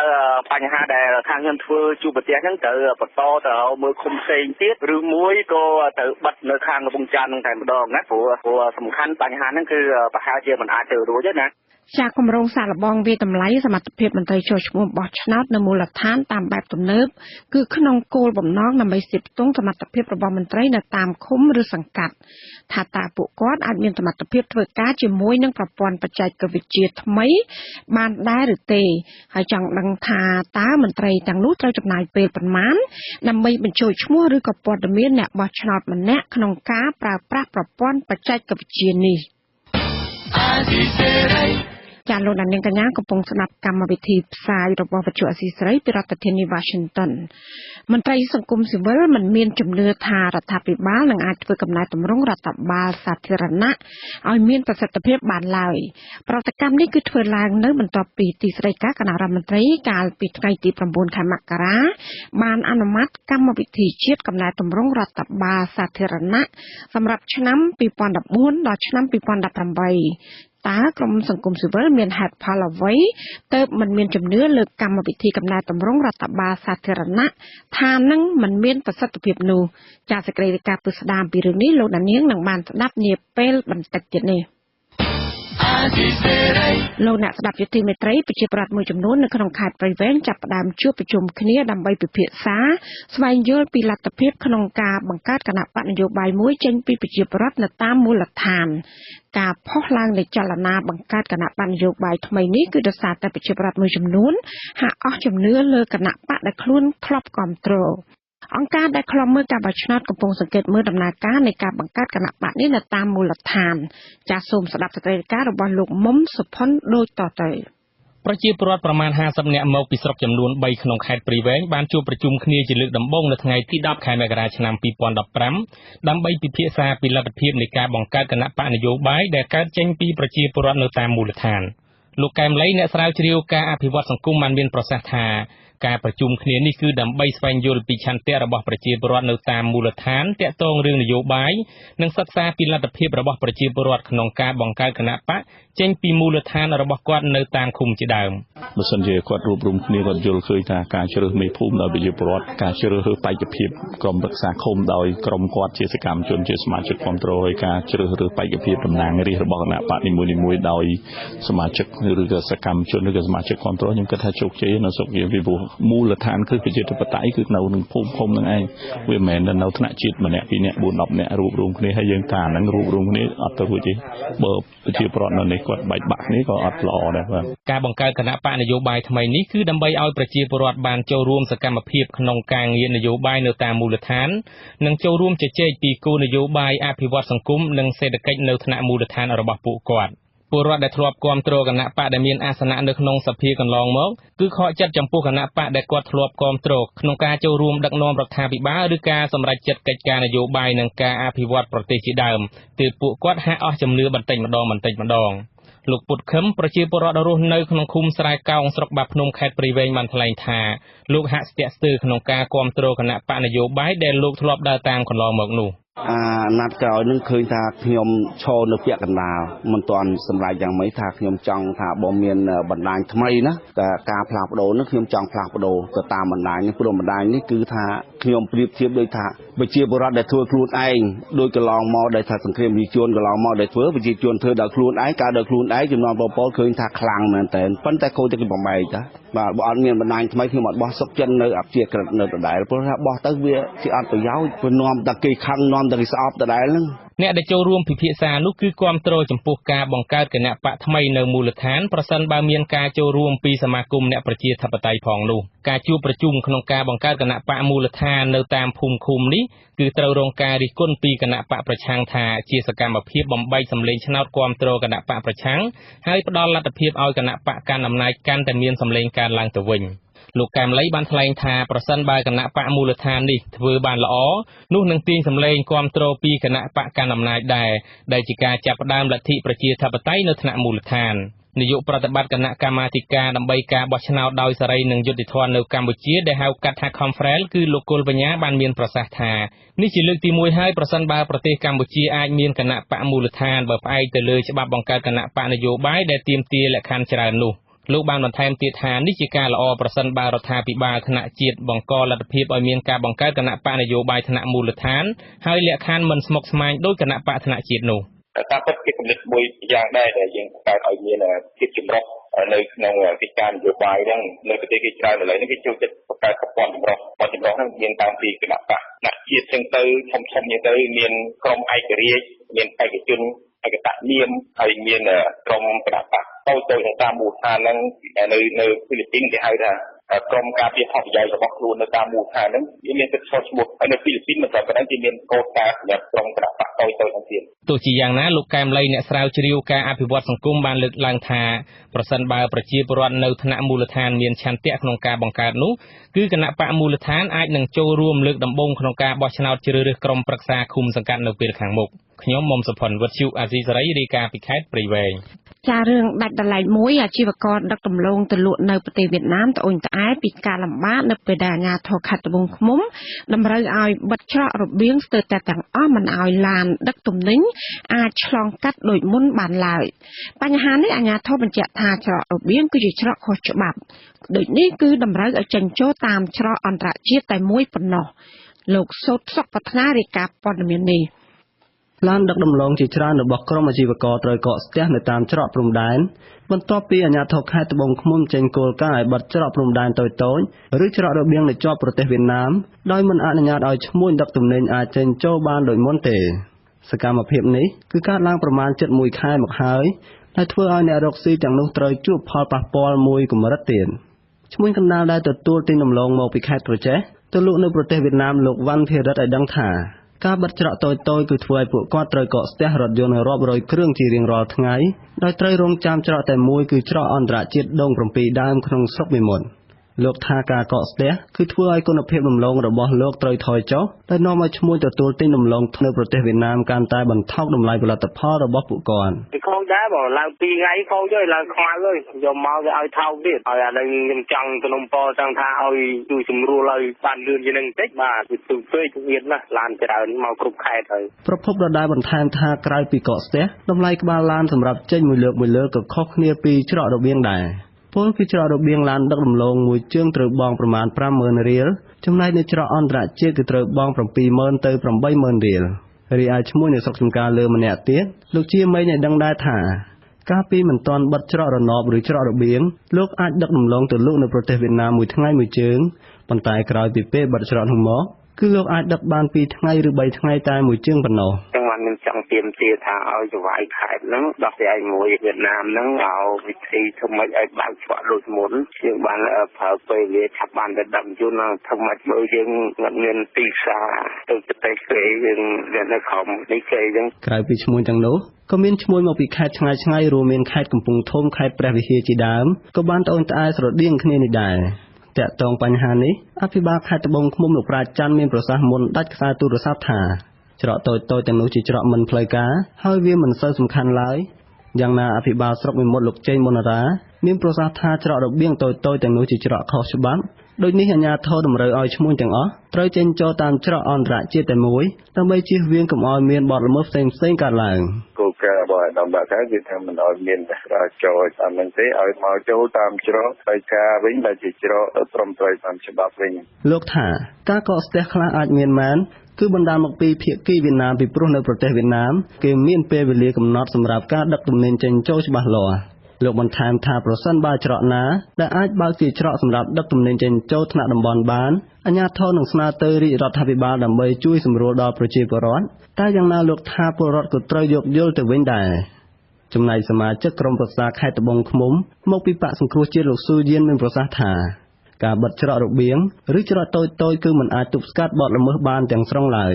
បញ្ហាដែលខាងខ្ញុំធ្វើជួបប្រទេសហ្នឹង ត្រូវបន្តទៅមើលឃុំផ្សេងទៀត ឬមួយក៏ត្រូវបិទនៅខាងកំពង់ចាមហ្នឹងតែម្ដងណា ព្រោះសំខាន់បញ្ហាហ្នឹងគឺប្រហែលជាមិនអាចទៅរួចទេណា។ ចាគម្រោងសាកល្បងវាតម្លៃសមត្ថភាពមន្ត្រីចុះឈ្មោះបោះឆ្នោតនៅមូលដ្ឋានតាមបែបទំនើបគឺក្នុងគោលបំណងដើម្បីស្ទាបស្ទង់សមត្ថភាពរបស់មន្ត្រីនៅតាមឃុំឬសង្កាត់ថាតើពួកគាត់អាចមានសមត្ថភាពធ្វើការជាមួយនឹងប្រព័ន្ធបច្ចេកវិទ្យាថ្មីបានដែរឬទេហើយចង់ដឹងថាតើមន្ត្រីទាំងនោះត្រូវចំណាយពេលប៉ុន្មានដើម្បីបញ្ចូលឈ្មោះឬក៏ព័ត៌មានអ្នកបោះឆ្នោតម្នាក់ក្នុងការប្រើប្រាស់ប្រព័ន្ធបច្ចេកវិទ្យានេះចាលោកនាងកញ្ញាកំពុងស្ដាប់កម្មវិធីផ្សាយរបស់វិទ្យុអាស៊ីសេរីពីរដ្ឋធានី Washington មន្ត្រីសង្គមស៊ីវិលមិនមានជំនឿថារដ្ឋាភិបាលនឹងអាចធ្វើកំណែទម្រង់រដ្ឋបាលសាធារណៈឲ្យមានប្រសិទ្ធភាពបានឡើយប្រតិកម្មនេះគឺធ្វើឡើងនៅបន្ទាប់ពីទីស្តីការគណៈរដ្ឋមន្ត្រីកាលពីថ្ងៃទី9ខែមករាបានអនុម័តកម្មវិធីជាតិកំណែទម្រង់រដ្ឋបាលសាធារណៈសម្រាប់ឆ្នាំ2014ដល់ឆ្នាំ2018តើក្រុមសង្គមស៊ីវិលមានហេតុផលអ្វីទើបមិនមានជំនឿលើកម្មវិធីកំណែទម្រង់រដ្ឋបាលសាធារណៈថានឹងមិនមានប្រសិទ្ធភាពនោះចាសសេចក្តីរាយការណ៍ពិស្ដារពីរឿងនេះលោកដានៀងនឹងបានស្ដាប់នាពេលបន្តិចទៀតនេះលោកអ្នកស្ដាប់យុទ្ធមេត្រីប្រជាប្រដ្ឋមួយចំនួននៅក្នុងខេត្តព្រៃវែងចាប់ផ្ដើមជួបប្រជុំគ្នាដើម្បីពិភាក្សាស្វែងយល់ពីលទ្ធភាពក្នុងការបង្កើតគណបក្សនយោបាយមួយចេញពីប្រជាប្រដ្ឋនៅតាមមូលដ្ឋានការផុសឡើងនៃចលនាបង្កើតគណបក្សនយោបាយថ្មីនេះគឺដោយសារតែប្រជាប្រដ្ឋមួយចំនួនហាក់អស់ជំនឿលើគណបក្សដែលខ្លួនធ្លាប់គាំទ្រអង្គការដែលឃ្លាំមើលការបោះឆ្នោតកំពុងសង្កេតមើលដំណើរការនៃការបង្កើតគណបក្សនេះនៅតាមមូលដ្ឋានចាសសូមស្ដាប់សេចក្តីរាយការណ៍របស់លោកមុំសុផុនដូចតទៅប្រជាពលរដ្ឋប្រមាណ50នាក់មកពីស្រុកចំនួន3ក្នុងខេត្តព្រៃវែងបានជួបប្រជុំគ្នាជាលើកដំបូងនៅថ្ងៃទី10ខែមករាឆ្នាំ2015ដើម្បីពិភាក្សាពីលទ្ធភាពនៃការបង្កើតគណបក្សនយោបាយដែលកើតចេញពីប្រជាពលរដ្ឋនៅតាមមូលដ្ឋានលោកកែមលីអ្នកស្រាវជ្រាវការអភិវឌ្ឍសង្គមបានមានប្រសាសន៍ថាការប្រជុំគ្នានេះគឺដើម្បីស្វែងយល់ពីឆន្ទៈរបស់ប្រជាពលរដ្ឋនៅតាមមូលដ្ឋានទាក់ទងរឿងនយោបាយនិងសិក្សាពីលទ្ធភាពរបស់ប្រជាពលរដ្ឋក្នុងការបង្កើតគណបក្សចេញពីមូលដ្ឋានរបស់គាត់នៅតាមឃុំជាដើមបើសិនជាគាត់រួបរួមគ្នាគាត់យល់ឃើញថាការជ្រើសមេភូមិដោយប្រជាពលរដ្ឋការជ្រើសរើសបេក្ខភាពក្រុមប្រឹក្សាឃុំដោយក្រុមគាត់ជាសកម្មជនជាសមាជិកគ្រប់គ្រងហើយការជ្រើសរើសបេក្ខភាពតំណាងរាស្ត្ររបស់គណបក្សនីមួយៗដោយសមាជិកឬក៏សកម្មជនឬក៏សមាជិកគ្រប់គ្រងខ្ញុំគិតថាជោគជ័យនៅស្រុកយើងពីព្រោះមូលដ្ឋានគឺប្រជាធិបតេយ្យគឺនៅនឹងភូមិឃុំនឹងឯងវាមិនមែននៅថ្នាក់ជាតិម្នាក់ពីរនាក់4 10នាក់រួបរួមគ្នាហើយយើងថាហ្នឹងរួបរួមគ្នាអត់ទៅរួចទេបើប្រជាពលរដ្ឋនៅនេះគាត់បែកបាក់គ្នាក៏អត់ល្អដែរបាទការបង្កើតគណបក្សនយោបាយថ្មីនេះគឺដើម្បីឲ្យប្រជាពលរដ្ឋបានចូលរួមសកម្មភាពក្នុងការងារនយោបាយនៅតាមមូលដ្ឋាននិងចូលរួមជជែកពីគោលនយោបាយអភិវឌ្ឍសង្គមនិងសេដ្ឋកិច្ចនៅថ្នាក់មូលដ្ឋានរបស់ពួកគាត់ពលរដ្ឋដែលធ្លាប់គាំទ្រគណបក្សដែលមានអាសនៈនៅក្នុងសភាកន្លងមកគឺខកចិត្តចំពោះគណបក្សដែលគាត់ធ្លាប់គាំទ្រក្នុងការចូលរួមដឹកនាំរដ្ឋាភិបាលឬការសម្រេចចិត្តកិច្ចការនយោបាយនិងការអភិវឌ្ឍប្រទេសជាដើមទើបពួកគាត់ហាក់អស់ជំនឿបន្តិចម្ដងបន្តិចម្ដងលោកពុតខឹមប្រជាពលរដ្ឋរស់នៅក្នុងឃុំស្រែកោងស្រុកបាភ្នំខេត្តព្រៃវែងបានថ្លែងថាលោកហាក់ស្ទាក់ស្ទើរក្នុងការគាំទ្រគណបក្សនយោបាយដែលលោកធ្លាប់ដើរតាមកន្លងមកនោះអាណត្តិក្រោយនឹងឃើញថាខ្ញុំឈរនៅពាក់កណ្ដាលមិនទាន់សម្រេចយ៉ាងម៉េចថាខ្ញុំចង់ថាបើមានបណ្ដាញថ្មីណាតែការផ្លាស់ប្ដូរនឹងខ្ញុំចង់ផ្លាស់ប្ដូរទៅតាមបណ្ដាញនេះព្រោះបណ្ដាញនេះគឺថាខ្ញុំប្រៀបធៀបដូចថាប្រជាពលរដ្ឋដែលធ្វើខ្លួនឯងដោយកន្លងមកដែលថាសង្គ្រាមប្រជាជនកន្លងមកដែលធ្វើប្រជាជនធ្វើដោយខ្លួនឯងការដោយខ្លួនឯងចំនួនបងប្អូនឃើញថាខ្លាំងមែនតើប៉ុន្តែខូចតែគេបំបែកតាបាទបើអត់មានបណ្ដាញថ្មីខ្ញុំអត់បោះសុកចិននៅអព្យាក្រឹតនៅដដែលព្រោះថាបោះទៅវាជាអត់ប្រយោជន៍ព្រោះនាំតែគេខឹងនាំតែគេស្អប់ដដែលហ្នឹងអ្នកដែលចូលរួមពិភាក្សានោះគឺគាំទ្រចំពោះការបង្កើតគណបក្សថ្មីនៅមូលដ្ឋានប្រសិនបើមានការចូលរួមពីសមាគមអ្នកប្រជាធិបតេយ្យផងនោះការជួបប្រជុំក្នុងការបង្កើតគណបក្សមូលដ្ឋាននៅតាមភូមិឃុំនេះគឺត្រូវរងការរិះគន់ពីគណបក្សប្រឆាំងថាជាសកម្មភាពបំបែកសម្លេងឆ្នោតគាំទ្រគណបក្សប្រឆាំងហើយផ្ដល់លទ្ធភាពឲ្យគណបក្សកាន់អំណាចកាន់តែមានសម្លេងកើនឡើងទៅវិញលោកកែមលីបានថ្លែងថាប្រសិនបើគណបក្សមូលដ្ឋាននេះធ្វើបានល្អនោះនឹងទាញសម្លេងគាំទ្រពីគណបក្សកាន់អំណាចដែរដែលជាការចាប់ផ្ដើមលទ្ធិប្រជាធិបតេយ្យនៅថ្នាក់មូលដ្ឋាននាយកប្រតិបត្តិគណៈកម្មាធិការដើម្បីការបោះឆ្នោតដោយសេរីនិងយុត្តិធម៌នៅកម្ពុជាដែលហៅកាត់ថា Confrel គឺលោកគុលបញ្ញាបានមានប្រសាសន៍ថានេះជាលើកទី1ហើយប្រសិនបើប្រទេសកម្ពុជាអាចមានគណបក្សមូលដ្ឋានបើផ្អែកទៅលើច្បាប់បង្កើតគណបក្សនយោបាយដែលទាមទារលក្ខខណ្ឌច្រើននោះលោកបានបន្ថែមទៀតថានេះជាការល្អប្រសិនបើរដ្ឋាភិបាលថ្នាក់ជាតិបង្កលទ្ធភាពឲ្យមានការបង្កើតគណបក្សនយោបាយថ្នាក់មូលដ្ឋានហើយលក្ខខណ្ឌមិនស្មុគស្មាញដូចគណបក្សថ្នាក់ជាតិនោះ តាមពិតជាគំនិតមួយយ៉ាងដែរដែលយើងបង្កើតឲ្យមានភាពចម្រុះនៅក្នុងកិច្ចការនយោបាយហ្នឹងនៅប្រទេសគេច្រើនឥឡូវនេះគេចូលចិត្តបង្កើតប្រព័ន្ធចម្រុះប្រព័ន្ធចម្រុះហ្នឹងមានតាំងពីគណៈបក្សថ្នាក់ជាតិចឹងទៅធំធំចឹងទៅមានក្រុមឯករាជ្យមានបេក្ខជនឯកតនាមហើយមានក្រុមគណៈបក្សតូចៗនៅតាមមូលដ្ឋានហ្នឹងនៅហ្វីលីពីនគេហៅថាក្រុមការពារផលប្រយោជន៍របស់ខ្លួននៅតាមមូលដ្ឋានហ្នឹងវាមានសិទ្ធិឈរឈ្មោះហើយនៅហ្វីលីពីនមិនត្រឹមប៉ុណ្ណឹងគេមានកូតាសម្រាប់ក្រុមគណៈបក្សតូចៗហ្នឹងទៀតទោះជាយ៉ាងណាលោកកែមលីអ្នកស្រាវជ្រាវការអភិវឌ្ឍសង្គមបានលើកឡើងថាប្រសិនបើប្រជាពលរដ្ឋនៅថ្នាក់មូលដ្ឋានមានឆន្ទៈក្នុងការបង្កើតនោះគឺគណៈបក្សមូលដ្ឋានអាចនឹងចូលរួមលើកដំបូងក្នុងការបោះឆ្នោតជ្រើសរើសក្រុមប្រឹក្សាឃុំសង្កាត់នៅពេលខាងមុខខ្ញុំមុំសុផុនវិទ្យុអាស៊ីសេរីរាយការណ៍ពីខេត្តព្រៃវែងចារឿងដាច់ដライមួយអាជីវករដឹកដំឡូងទៅលក់នៅប្រទេសវៀតណាមត្អូញត្អែពីការលំបាកនៅពេលដែលអាជ្ញាធរខេត្តត្បូងឃ្មុំតម្រូវឲ្យបិទច្រករបៀងស្ទើរតែទាំងអស់មិនឲ្យឡានដឹកទំនិញអាចឆ្លងកាត់ដូចមុនបានឡើយបញ្ហានេះអាជ្ញាធរបញ្ជាក់ថាច្រករបៀងគឺជាច្រកខុសច្បាប់ដូចនេះគឺតម្រូវឲ្យចេញចូលតាមច្រកអន្តរជាតិតែមួយប៉ុណ្ណោះលោកសូត្រសុកប្រាថ្នារាយការណ៍ព័ត៌មាននេះឡានដឹកដំឡូងជាច្រើនរបស់ក្រុមអាជីវករត្រូវកកស្ទះនៅតាមច្រកព្រំដែនបន្ទាប់ពីអាជ្ញាធរខេត្តត្បូងឃ្មុំចេញគោលការណ៍ឲ្យបិទច្រកព្រំដែនតូចៗឬច្រករបៀងនៅជាប់ប្រទេសវៀតណាមដោយមិនអនុញ្ញាតឲ្យឈ្មួញដឹកទំនិញអាចចេញចូលបានដូចមុនទេសកម្មភាពនេះគឺកើតឡើងប្រមាណជិត1ខែមកហើយដែលធ្វើឲ្យអ្នករកស៊ីទាំងនោះត្រូវជួបផលប៉ះពាល់មួយកម្រិតទៀតឈ្មួញកណ្ដាលដែលទទួលទិញដំឡូងមកពីខេត្តក្រចេះទៅលក់នៅប្រទេសវៀតណាមលោកវ៉ាន់ភិរិទ្ធឲ្យដឹងថាការបិទច្រកតូចៗគឺធ្វើឲ្យពួកគាត់ត្រូវកកស្ទះរថយន្តរាប់រយគ្រឿងជារៀងរាល់ថ្ងៃដោយត្រូវរង់ចាំច្រកតែមួយគឺច្រកអន្តរជាតិដង7ដើមក្នុងស្រុកមេមត់លោកថាការកកស្ទះគឺធ្វើឲ្យគុណភាពដំឡូងរបស់លោកត្រូវថយចុះដែលនាំឲ្យឈ្មួញទទួលទិញដំឡូងនៅប្រទេសវៀតណាមកាន់តែបន្ថោកតម្លៃផលិតផលរបស់ពួកគាត់វាខូចដែរបើឡើង2ថ្ងៃខូចហើយឡើងខ្មៅហើយយកមកវាឲ្យថោកទៀតហើយអានេះខ្ញុំចង់សំណពរចង់ថាឲ្យជួយសម្រួលឲ្យបានលឿនជាងនឹងបន្តិចបាទវាទូពេកវៀតណាស់ឡានច្រើនមកគ្រប់ខេត្តហើយប្រភពដដែលបន្ថែមថាក្រៅពីកកស្ទះតម្លៃក្បាលឡានសម្រាប់ចេញមួយលើកមួយលើកក៏ខុសគ្នាពីច្រករបៀងដែរពលគឺច្រករបៀងឡានដឹកដំឡូងមួយជើងត្រូវបង់ប្រមាណ 50,000 រៀលចំណែកនៅច្រកអន្តរជាតិគឺត្រូវបង់ 70,000 ទៅ 80,000 រៀលរីឯឈ្មួញនៅស្រុកចំការលើម្នាក់ទៀតលោកជាមេងឲ្យដឹងដែរថាកាលពីមិនទាន់បិទច្រករណបឬច្រករបៀងលោកអាចដឹកដំឡូងទៅលក់នៅប្រទេសវៀតណាមមួយថ្ងៃមួយជើងប៉ុន្តែក្រោយពីពេលបិទច្រកនោះមកគឺលោកអាចដឹកបាន2ថ្ងៃឬ3ថ្ងៃតែមួយជើងប៉ុណ្ណោះចឹងបានខ្ញុំចង់ទាមទារថាឲ្យចវាយខេត្តហ្នឹងដោះស្រាយមួយវៀតណាមហ្នឹងឲ្យវិធីធ្វើម៉េចឲ្យបើកច្រកដូចមុនយើងបានប្រើពេលវេលាឆាប់បានទៅដឹកជញ្ជូនធ្វើម៉េចបើយើងមិនមានទីផ្សារទៅប្រទេសគេយើងនៅក្រោមនេះគេចឹងក្រៅពីឈ្មួញទាំងនោះក៏មានឈ្មួញមកពីខេត្តឆ្ងាយៗរួមមានខេត្តកំពង់ធំខេត្តព្រះវិហារជាដើមក៏បានត្អូញត្អែស្រដៀងគ្នានេះដែរទាក់ទងបញ្ហានេះអភិបាលខេត្តត្បូងឃ្មុំលោកប្រាច័ន្ទមានប្រសាសន៍មុនដាច់ខ្សែទូរស័ព្ទថាច្រកតូចៗទាំងនោះជាច្រកមិនផ្លូវការហើយវាមិនសូវសំខាន់ឡើយយ៉ាងណាអភិបាលស្រុកមេមត់លោកចេងមុនរាមានប្រសាសន៍ថាច្រករបៀងតូចៗទាំងនោះជាច្រកខុសច្បាប់ដូចនេះអាជ្ញាធរតម្រូវឲ្យឈ្មួញទាំងអស់ត្រូវចេញចូលតាមច្រកអន្តរជាតិតែមួយដើម្បីជៀសវាងកុំឲ្យមានបទល្មើសផ្សេងៗកើតឡើងគោលការណ៍របស់អាដាមបាក់គឺថាមិនឲ្យមានចូលតាមនឹងទេឲ្យមកចូលតាមច្រកផ្លូវការវិញដែលជាច្រកត្រឹមត្រូវតាមច្បាប់វិញលោកថាការកកស្ទះខ្លះអាចមានមែនគឺបណ្ដាលមកពីភាគីវៀតណាមពីព្រោះនៅប្រទេសវៀតណាមគេមានពេលវេលាកំណត់សម្រាប់ការដឹកទំនិញចេញចូលច្បាស់លាស់លោកបន្ថែមថាប្រសិនបើច្រកណាដែលអាចបើកជាច្រកសម្រាប់ដឹកទំនិញចេញចូលថ្នាក់តំបន់បានអាជ្ញាធរនឹងស្នើទៅរាជរដ្ឋាភិបាលដើម្បីជួយសម្រួលដល់ប្រជាពលរដ្ឋតែយ៉ាងណាលោកថាពលរដ្ឋក៏ត្រូវយោគយល់ទៅវិញដែរចំណែកសមាជិកក្រុមប្រឹក្សាខេត្តត្បូងឃ្មុំមកពីបក្សសង្គ្រោះជាតិលោកស៊ូយានមានប្រសាសន៍ថាការបិទច្រករបៀងឬច្រកតូចៗគឺមិនអាចទប់ស្កាត់បទល្មើសបានទាំងស្រុងឡើយ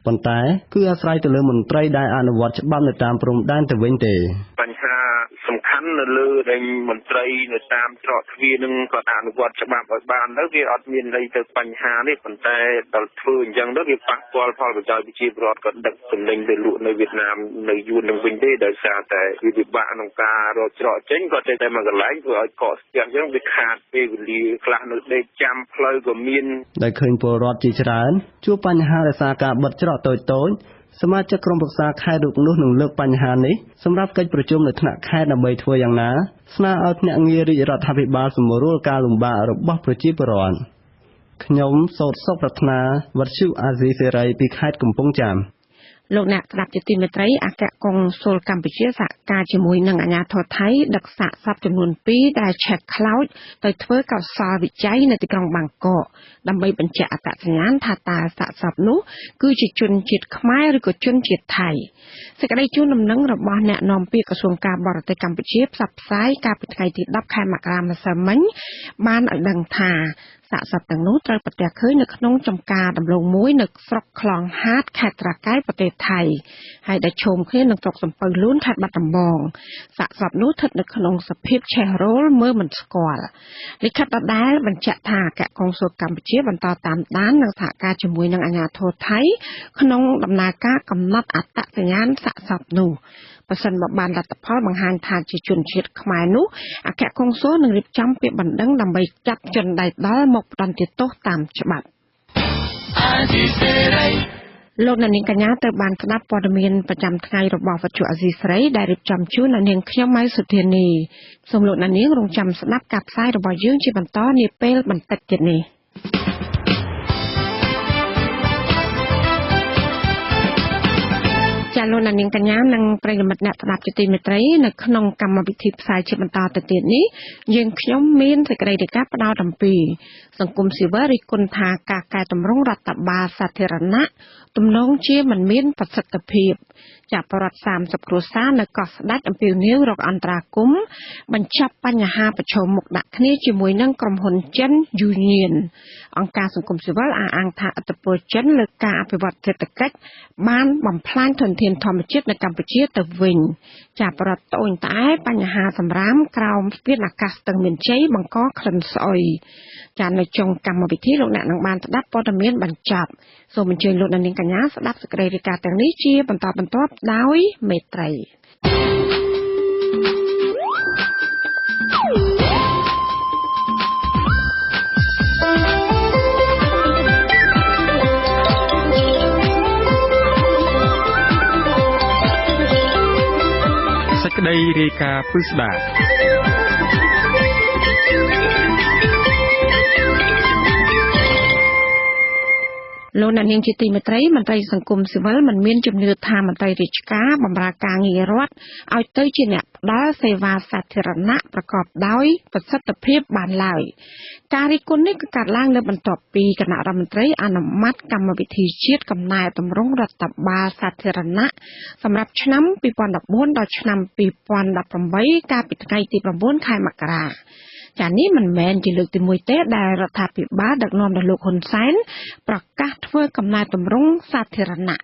ប៉ុន្តែគឺអាស្រ័យទៅលើមន្ត្រីដែលអនុវត្តច្បាប់នៅតាមព្រំដែនទៅវិញទេបញ្ហាសំខាន់នៅលើដែលមន្ត្រីនៅតាមច្រកទ្វារនឹងគាត់អនុវត្តច្បាប់ឲ្យបានទៅវាអត់មានន័យទៅបញ្ហានេះប៉ុន្តែដល់ធ្វើអញ្ចឹងទៅវាប៉ះពាល់ផលប្រយោជន៍ប្រជាពលរដ្ឋគាត់ដឹកទំនិញទៅលក់នៅវៀតណាមនៅយួននឹងវិញទេដោយសារតែវាពិបាកក្នុងការរកច្រកចេញគាត់ទៅតែមួយកន្លែងធ្វើឲ្យកកស្ទះអញ្ចឹងវាខាតពេលវេលាខ្លះនៅដេកចាំផ្លូវក៏មានដែលឃើញពលរដ្ឋជាច្រើនជួបបញ្ហាដោយសារការបិទច្រកតូចៗសមាជិកក្រុមប្រឹក្សាខេត្តរូបនោះនឹងលើកបញ្ហានេះសម្រាប់កិច្ចប្រជុំនៅថ្នាក់ខេត្តដើម្បីធ្វើយ៉ាងណាស្នើឲ្យភ្នាក់ងាររាជរដ្ឋាភិបាលសម្រួលការលំបាករបស់ប្រជាពលរដ្ឋខ្ញុំសូត្រសុខប្រាថ្នាវត្តជុអាស៊ីសេរីពីខេត្តកំពង់ចាម លោកអ្នកស្ដាប់ជាទីមេត្រីអគ្គកុងស៊ុលកម្ពុជាសហការជាមួយនឹងអាជ្ញាធរថៃដឹកសាកសពចំនួន2ដែលឆេះខ្លោចទៅធ្វើកោសលវិច័យនៅទីក្រុងបាងកកដើម្បីបញ្ជាក់អត្តសញ្ញាណថាតើសាកសពនោះគឺជាជនជាតិខ្មែរឬក៏ជនជាតិថៃសេចក្តីជូនដំណឹងរបស់អ្នកនាំពាក្យក្រសួងការបរទេសកម្ពុជាផ្សព្វផ្សាយកាលពីថ្ងៃទី10ខែមករាម្សិលមិញបានឲ្យដឹងថាសាកសពទាំងនោះត្រូវប្រទះឃើញនៅក្នុងចំការដំឡូងមួយនៅស្រុកខ្លងហាតខេត្តត្រកែវប្រទេសថៃហើយដែលឈោមគ្នានឹងស្រុកសំពៅលូនខេត្តបាត់ដំបងសាកសពនោះស្ថិតនៅក្នុងសភាពឆេះរោលមើលមិនស្គាល់លិខិតដដែលបញ្ជាក់ថាអគ្គកុងស៊ុលកម្ពុជាបន្តតាមដាននិងសហការជាមួយនឹងអាជ្ញាធរថៃក្នុងដំណើរការកំណត់អត្តសញ្ញាណសាកសពនោះប្រសិនបើបានលទ្ធផលបង្ហាញថាជាជនជាតិខ្មែរនោះអគ្គកុងស៊ុលនឹងរៀបចំពាក្យបណ្ដឹងដើម្បីចាប់ជនដៃដល់មកផ្ដន្ទាទោសតាមច្បាប់លោកអ្នកនាងកញ្ញាត្រូវបានស្ដាប់ព័ត៌មានប្រចាំថ្ងៃរបស់វិទ្យុអាស៊ីសេរីដែលរៀបចំជូនអ្នកនាងខ្ញុំម៉ៅសុធានីសូមលោកអ្នកនាងរងចាំស្ដាប់ការផ្សាយរបស់យើងជាបន្តនាពេលបន្តិចទៀតនេះចាលោកអ្នកនាងកញ្ញានិងប្រិយមិត្តអ្នកស្ដាប់ជាទីមេត្រីនៅក្នុងកម្មវិធីផ្សាយជាបន្តទៅទៀតនេះយើងខ្ញុំមានសេចក្តីរាយការណ៍ផ្ដោតអំពីសង្គមស៊ីវិលរិះគន់ថាការកែតម្រង់រដ្ឋបាលសាធារណៈទំនងជាមិនមានប្រសិទ្ធភាពចាប់ប្រដ្ឋ30គ្រួសារនៅកោះស្ដេចអំពាវនាវរកអន្តរាគមន៍បញ្ចប់បញ្ហាប្រឈមមុខដាក់គ្នាជាមួយនឹងក្រុមហ៊ុនចិនយូញៀនអង្គការសង្គមស៊ីវិលអះអាងថាឥទ្ធិពលចិនលើការអភិវឌ្ឍសេដ្ឋកិច្ចបានបំផ្លាញធនធានធម្មជាតិនៅកម្ពុជាទៅវិញចាប់ប្រដ្ឋត្អូញត្អែបញ្ហាសម្រាមក្រោមស្ពានអាកាសស្ទឹងមានជ័យបង្កក្លិនស្អុយចានៅចុងកម្មវិធីលោកអ្នកនឹងបានស្ដាប់ព័ត៌មានបញ្ចប់សូមអញ្ជើញលោកអ្នកនាងកញ្ញាស្ដាប់សេចក្តីរាយការណ៍ទាំងនេះជាបន្តបន្ទាប់ដោយមេត្រីសេចក្តីរាយការណ៍ពិស្ដាលោកអ្នកនាងជាទីមេត្រីមន្ត្រីសង្គមស៊ីវិលមិនមានជំនឿថាមន្ត្រីរាជការបម្រើការងាររដ្ឋឲ្យទៅជាអ្នកផ្ដល់សេវាសាធារណៈប្រកបដោយប្រសិទ្ធភាពបានឡើយការរិះគន់នេះគឺកើតឡើងនៅបន្ទាប់ពីគណៈរដ្ឋមន្ត្រីអនុម័តកម្មវិធីជាតិកំណែទម្រង់រដ្ឋបាលសាធារណៈសម្រាប់ឆ្នាំ2014ដល់ឆ្នាំ2018កាលពីថ្ងៃទី9ខែមករាចានេះមិនមែនជាលើកទី1ទេដែលរដ្ឋាភិបាលដឹកនាំដោយលោកហ៊ុនសែនប្រកាសធ្វើកំណែទម្រង់សាធារណៈ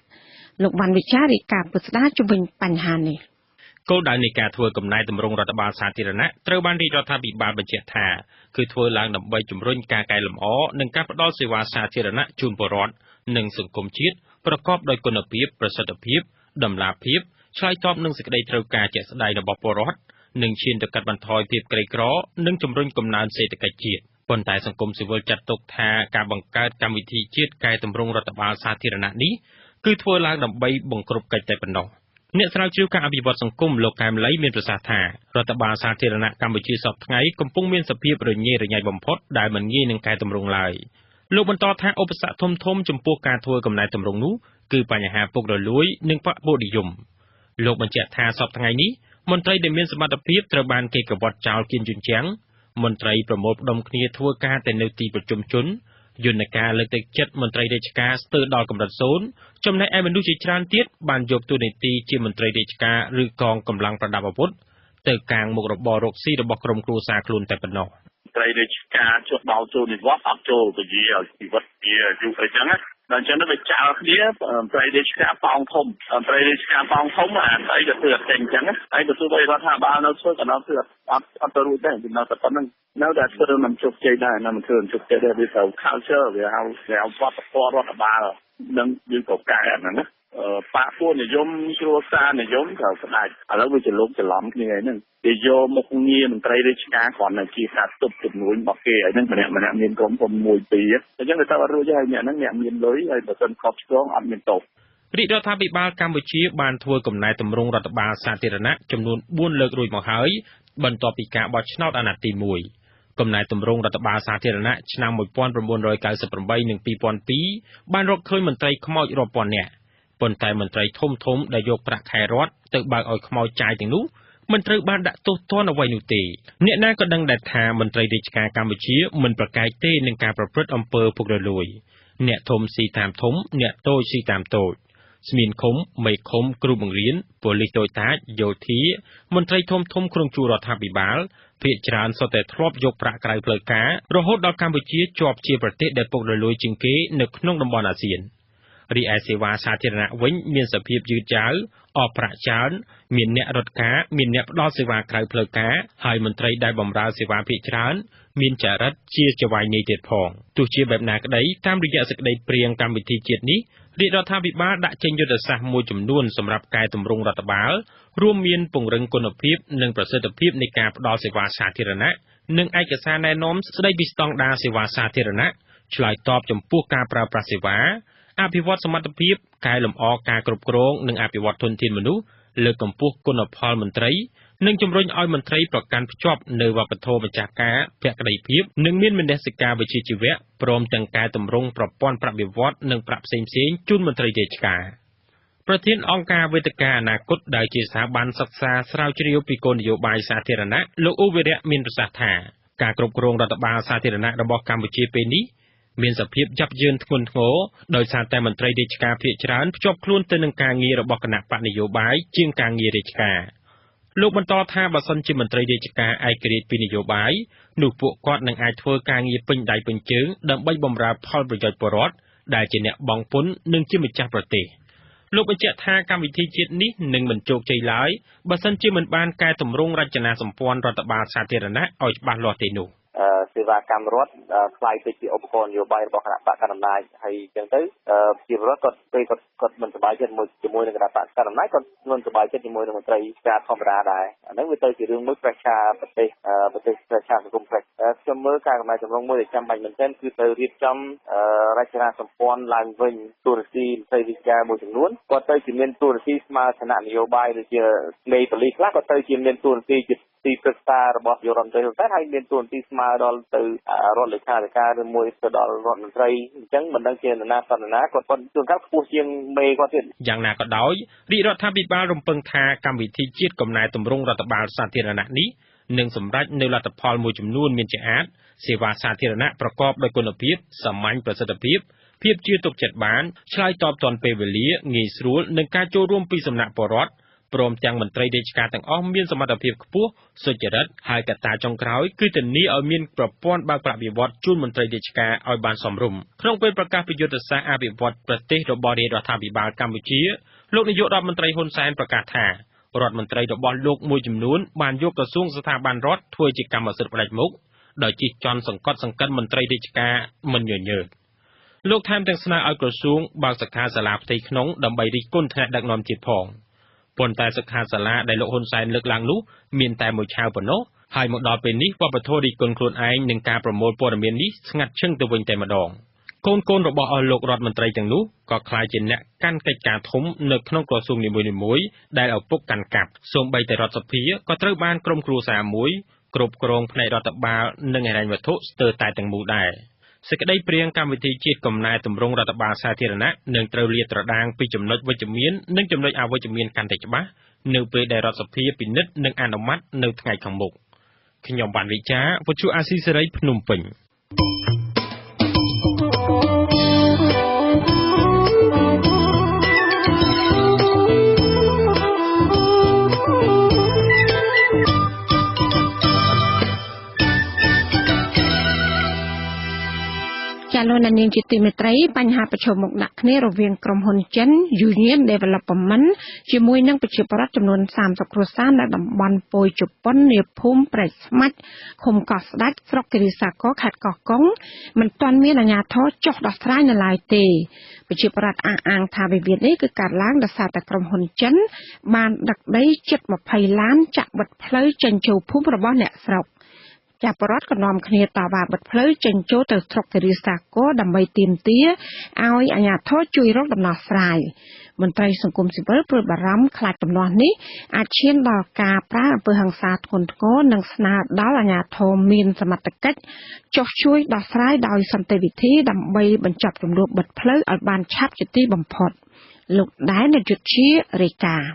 លោកវ៉ាន់វិចាររាយការណ៍ពិស្ដាជុំវិញបញ្ហានេះគោលដៅនៃការធ្វើកំណែទម្រង់រដ្ឋបាលសាធារណៈត្រូវបានរាជរដ្ឋាភិបាលបញ្ជាក់ថាគឺធ្វើឡើងដើម្បីជំរុញការកែលម្អនិងការផ្ដល់សេវាសាធារណៈជូនពលរដ្ឋនិងសង្គមជាតិប្រកបដោយគុណភាពប្រសិទ្ធភាពតម្លាភាពឆ្លើយតបនឹងសេចក្តីត្រូវការជាក់ស្ដែងរបស់ពលរដ្ឋនិងឈានទៅកាត់បន្ថយភាពក្រីក្រនិងជំរុញកំណើនសេដ្ឋកិច្ចជាតិប៉ុន្តែសង្គមស៊ីវិលចាត់ទុកថាការបង្កើតកម្មវិធីជាតិកែទម្រង់រដ្ឋបាលសាធារណៈនេះគឺធ្វើឡើងដើម្បីបង្ក្រប់កិច្ចតែប៉ុណ្ណោះអ្នកស្រាវជ្រាវការអភិវឌ្ឍសង្គមលោកកែមលីមានប្រសាសន៍ថារដ្ឋបាលសាធារណៈកម្ពុជាសព្វថ្ងៃកំពុងមានសភាពរញ៉េរញ៉ៃបំផុតដែលមិនងាយនឹងកែទម្រង់ឡើយលោកបន្តថាឧបសគ្គធំៗចំពោះការធ្វើកំណែទម្រង់នោះគឺបញ្ហាពុករលួយនិងបក្សពួកនិយមលោកបញ្ជាក់ថាសព្វថ្ងៃនេះមន្ត្រីដែលមានសមត្ថភាពត្រូវបានគេកវត្តចោលគៀនជញ្ជាំងមន្ត្រីប្រមូលផ្ដុំគ្នាធ្វើការតែនៅទីប្រជុំជនយន្តការលើកទឹកចិត្តមន្ត្រីរាជការស្ទើរដល់កម្រិតសូន្យចំណែកឯមនុស្សជាច្រើនទៀតបានយកតួនាទីជាមន្ត្រីរាជការឬកងកម្លាំងប្រដាប់អាវុធទៅកាងមុខរបររកស៊ីរបស់ក្រុមគ្រួសារខ្លួនតែប៉ុណ្ណោះត្រីរាជការចុះដល់ចូលនិវត្តន៍អត់ចូលពជាឲ្យជីវិតជាអាយុអីចឹងណាដល់ចឹងទៅវាចោលគ្នាមន្ត្រីរាជការប៉ោងធំមន្ត្រីរាជការប៉ោងធំអាស្អីក៏ធ្វើអត់ចេញចឹងហើយបើទោះបីរដ្ឋាភិបាលនៅធ្វើក៏នៅធ្វើអត់ទៅរួចដែរវានៅតែប៉ុណ្្នឹងនៅតែធ្វើមិនជោគជ័យដែរនៅមិនធ្វើមិនជោគជ័យដែរវាត្រូវ culture វាហៅវប្បធម៌រដ្ឋបាលនឹងយើងក៏កែអាហ្នឹងណាបក្សពួកនិយមគ្រួសារនិយមត្រូវស្ដាច់ឥឡូវវាច្រឡំច្រឡំគ្នាហ្នឹងគេយកមុខងារមន្ត្រីរាជការគ្រាន់តែជាការទប់ចំនួនរបស់គេហើយហ្នឹងម្នាក់មានក្រុមហ៊ុនមួយពីរអញ្ចឹងវាទៅអត់រួចហើយអ្នកហ្នឹងអ្នកមានលុយហើយបើសិនខុសឆ្គងអត់មានទោសរាជរដ្ឋាភិបាលកម្ពុជាបានធ្វើកំណែទម្រង់រដ្ឋបាលសាធារណៈចំនួន4លើករួចមកហើយបន្ទាប់ពីការបោះឆ្នោតអាណត្តិទី1កំណែទម្រង់រដ្ឋបាលសាធារណៈឆ្នាំ1998និង2002បានរកឃើញមន្ត្រីខ្មោចរាប់ពាន់នាក់ ប៉ុន្តែមន្ត្រីធំៗដែលយកប្រាក់ខែរដ្ឋទៅបើកឲ្យខ្មោចចាយទាំងនោះមិនត្រូវបានដាក់ទោសទណ្ឌអ្វីនោះទេ។ អ្នកណាក៏ដឹងដែរថា មន្ត្រីរាជការកម្ពុជាមិនប្រកែកទេនឹងការប្រព្រឹត្តអំពើពុករលួយ។ អ្នកធំស៊ីតាមធំ អ្នកតូចស៊ីតាមតូច។ ស្មៀនឃុំ មេឃុំ គ្រូបង្រៀន ប៉ូលិសតូចតាច យោធា មន្ត្រីធំៗក្នុងជួររដ្ឋាភិបាល ភាគច្រើនសុទ្ធតែធ្លាប់យកប្រាក់ក្រៅផ្លូវការ រហូតដល់កម្ពុជាជាប់ជាប្រទេសដែលពុករលួយជាងគេនៅក្នុងតំបន់អាស៊ាន។ រីឯសេវាសាធារណៈវិញមានសភាពយឺតយ៉ាវ អស់ប្រាក់ច្រើន មានអ្នករត់ការ មានអ្នកផ្ដល់សេវាក្រៅផ្លូវការ ហើយមន្ត្រីដែលបម្រើសេវាភាគច្រើនមានចរិតជាចៅហ្វាយនាយទៀតផង។ ទោះជាបែបណាក្តី តាមរយៈសេចក្តីព្រាងកម្មវិធីជាតិនេះ រាជរដ្ឋាភិបាលដាក់ចេញយុទ្ធសាស្ត្រមួយចំនួនសម្រាប់កែទម្រង់រដ្ឋបាល រួមមានពង្រឹងគុណភាព និងប្រសិទ្ធភាពនៃការផ្ដល់សេវាសាធារណៈ និងឯកសារណែនាំស្តីពីស្តង់ដារសេវាសាធារណៈ ឆ្លើយតបចំពោះការប្រើប្រាស់សេវា អភិវឌ្ឍសមត្ថភាព កែលម្អការគ្រប់គ្រង និងអភិវឌ្ឍធនធានមនុស្ស លើកកម្ពស់គុណផលមន្ត្រី និងជំរុញឲ្យមន្ត្រីប្រកាន់ភ្ជាប់នូវវប្បធម៌ម្ចាស់ការ ភក្តីភាព និងមានមនសិការវិជ្ជាជីវៈ ព្រមទាំងកែទម្រង់ប្រព័ន្ធប្រាក់បៀវត្ស និងប្រាក់ផ្សេងៗជូនមន្ត្រីរាជការ។ ប្រធានអង្គការវេទិកាអនាគត ដែលជាស្ថាប័នសិក្សាស្រាវជ្រាវពីគោលនយោបាយសាធារណៈ លោក អ៊ូ វីរៈ មានប្រសាសន៍ថា ការគ្រប់គ្រងរដ្ឋបាលសាធារណៈរបស់កម្ពុជាពេលនេះមានសភាពយ៉ាប់យ៉ឺនធ្ងន់ធ្ងរ ដោយសារតែមន្ត្រីរាជការភាគច្រើនភ្ជាប់ខ្លួនទៅនឹងការងាររបស់គណបក្សនយោបាយជាងការងាររាជការ។ លោកបន្តថា បើសិនជាមន្ត្រីរាជការឯករាជ្យពីនយោបាយ នោះពួកគាត់នឹងអាចធ្វើការងារពេញដៃពេញជើងដើម្បីបម្រើផលប្រយោជន៍ពលរដ្ឋដែលជាអ្នកបង់ពន្ធ និងជាម្ចាស់ប្រទេស។ លោកបញ្ជាក់ថា កម្មវិធីជាតិនេះនឹងមិនជោគជ័យឡើយ បើសិនជាមិនបានកែទម្រង់រចនាសម្ព័ន្ធរដ្ឋបាលសាធារណៈឲ្យច្បាស់លាស់ទេនោះ។ សេវាកម្មរដ្ឋក្លាយទៅជាឧបករណ៍នយោបាយរបស់គណបក្សកាន់អំណាច ហើយអញ្ចឹងទៅប្រជាពលរដ្ឋគាត់ពេលគាត់មិនសប្បាយចិត្តជាមួយនឹងគណបក្សកាន់អំណាច គាត់មិនសប្បាយចិត្តជាមួយនឹងមន្ត្រីការធម្មតាដែរ។ អាហ្នឹងវាទៅជារឿងមួយប្រេះឆាប្រទេស ប្រេះឆាសង្គមប្រេះ។ ខ្ញុំមើលការកំណែទម្រង់មួយដែលចាំបាច់មែនទែន គឺត្រូវរៀបចំរចនាសម្ព័ន្ធឡើងវិញ។ តួនាទីមន្ត្រីរាជការមួយចំនួនគាត់ទៅជាមានតួនាទីស្មើឋានៈនយោបាយ ដូចជាមេប៉ូលីសខ្លះក៏ទៅជាមានតួនាទីជាទីប្រឹក្សារបស់នាយករដ្ឋមន្ត្រីហ៊ុនសែន ហើយមានតួនាទីស្មើដល់ទៅរដ្ឋលេខាធិការ ឬមួយទៅដល់រដ្ឋមន្ត្រី។ អញ្ចឹងមិនដឹងជានរណាសន្តាគាត់ ជួនកាលខ្ពស់ជាងមេគាត់ទៀត។ យ៉ាងណាក៏ដោយ រាជរដ្ឋាភិបាលរំពឹងថា កម្មវិធីជាតិកំណែទម្រង់រដ្ឋបាលសាធារណៈនេះនឹងសម្រេចនូវលទ្ធផលមួយចំនួនមានជាអាទិ៍ សេវាសាធារណៈប្រកបដោយគុណភាព សាមញ្ញ ប្រសិទ្ធភាព ភាពជឿទុកចិត្តបាន ឆ្លើយតបទាន់ពេលវេលា ងាយស្រួល និងការចូលរួមពីសំណាក់ពលរដ្ឋ ព្រមទាំងមន្ត្រីរាជការទាំងអស់មានសមត្ថភាពខ្ពស់ សុចរិត ហើយកត្តាចុងក្រោយគឺធានាឲ្យមានប្រព័ន្ធបើកប្រាក់បៀវត្សជូនមន្ត្រីរាជការឲ្យបានសមរម្យ។ ក្នុងពេលប្រកាសពីយុទ្ធសាស្ត្រអភិវឌ្ឍប្រទេសរបស់រាជរដ្ឋាភិបាលកម្ពុជា លោកនាយករដ្ឋមន្ត្រីហ៊ុនសែនប្រកាសថា រដ្ឋមន្ត្រីរបស់លោកមួយចំនួនបានយកក្រសួងស្ថាប័នរដ្ឋធ្វើជាកម្មសិទ្ធិផ្ដាច់មុខ ដោយជិះជាន់សង្កត់សង្កិនមន្ត្រីរាជការមិនញញើត។ លោកថែមទាំងស្នើឲ្យក្រសួងបើកសិក្ខាសាលាផ្ទៃក្នុងដើម្បីរិះគន់ថ្នាក់ដឹកនាំជាតិផង។ ប៉ុន្តែសិក្ខាសាលាដែលលោកហ៊ុនសែនលើកឡើងនោះមានតែមួយឆាវប៉ុណ្ណោះ ហើយមកដល់ពេលនេះវប្បធម៌រិះគន់ខ្លួនឯងនិងការប្រមូលព័ត៌មាននេះស្ងាត់ឈឹងទៅវិញតែម្ដង។ កូនៗរបស់អស់លោករដ្ឋមន្ត្រីទាំងនោះក៏ក្លាយជាអ្នកកាន់កិច្ចការធំនៅក្នុងក្រសួងនីមួយៗដែលឪពុកកាន់កាប់ សូម្បីតែរដ្ឋសភាក៏ត្រូវបានក្រុមគ្រួសារមួយគ្រប់គ្រងផ្នែករដ្ឋបាលនិងហិរញ្ញវត្ថុស្ទើរតែទាំងមូលដែរ។ សេចក្តីព្រាងកម្មវិធីជាតិកំណែទម្រង់រដ្ឋបាលសាធារណៈនឹងត្រូវលាតត្រដាងពីចំណុចវិជ្ជមាននិងចំណុចអវិជ្ជមានកាន់តែច្បាស់ នៅពេលដែលរដ្ឋសភាពិនិត្យនិងអនុម័តនៅថ្ងៃខាងមុខ។ ខ្ញុំបានវិចា វិទ្យុអាស៊ីសេរីភ្នំពេញ។ ចាលោកនាងជាទីមេត្រី បញ្ហាប្រឈមមុខដាក់គ្នារវាងក្រុមហ៊ុនចិន Union Development ជាមួយនឹងប្រជាពលរដ្ឋចំនួន30គ្រួសារនៅតំបន់ពយជប៉ុននាភូមិព្រែកស្មាច់ឃុំកោះស្ដេចស្រុកគិរីសាគរខេត្តកោះកុងមិនទាន់មានអាជ្ញាធរចុះដោះស្រាយនៅឡើយទេ។ ប្រជាពលរដ្ឋអះអាងថាវិវាទនេះគឺកើតឡើងដោយសារតែក្រុមហ៊ុនចិនបានដឹកដីជិត20ឡានចាក់បិទផ្លូវចេញចូលភូមិរបស់អ្នកស្រុក។ ចាពលរដ្ឋក៏នាំគ្នាតវ៉ាបិទផ្លូវចេញចូលទៅស្រុកគិរីសាគរដើម្បីទាមទារឲ្យអាជ្ញាធរជួយរកដំណោះស្រាយ។ មន្ត្រីសង្គមស៊ីវិលព្រួយបារម្ភខ្លាចទំនាស់នេះអាចឈានដល់ការប្រើអំពើហិង្សាធ្ងន់ធ្ងរនិងស្នើដល់អាជ្ញាធរមានសមត្ថកិច្ចចុះជួយដោះស្រាយដោយសន្តិវិធីដើម្បីបញ្ចប់ជម្លោះបិទផ្លូវឲ្យបានឆាប់ជាទីបំផុត។ លោកដែនយុទ្ធារាយការណ៍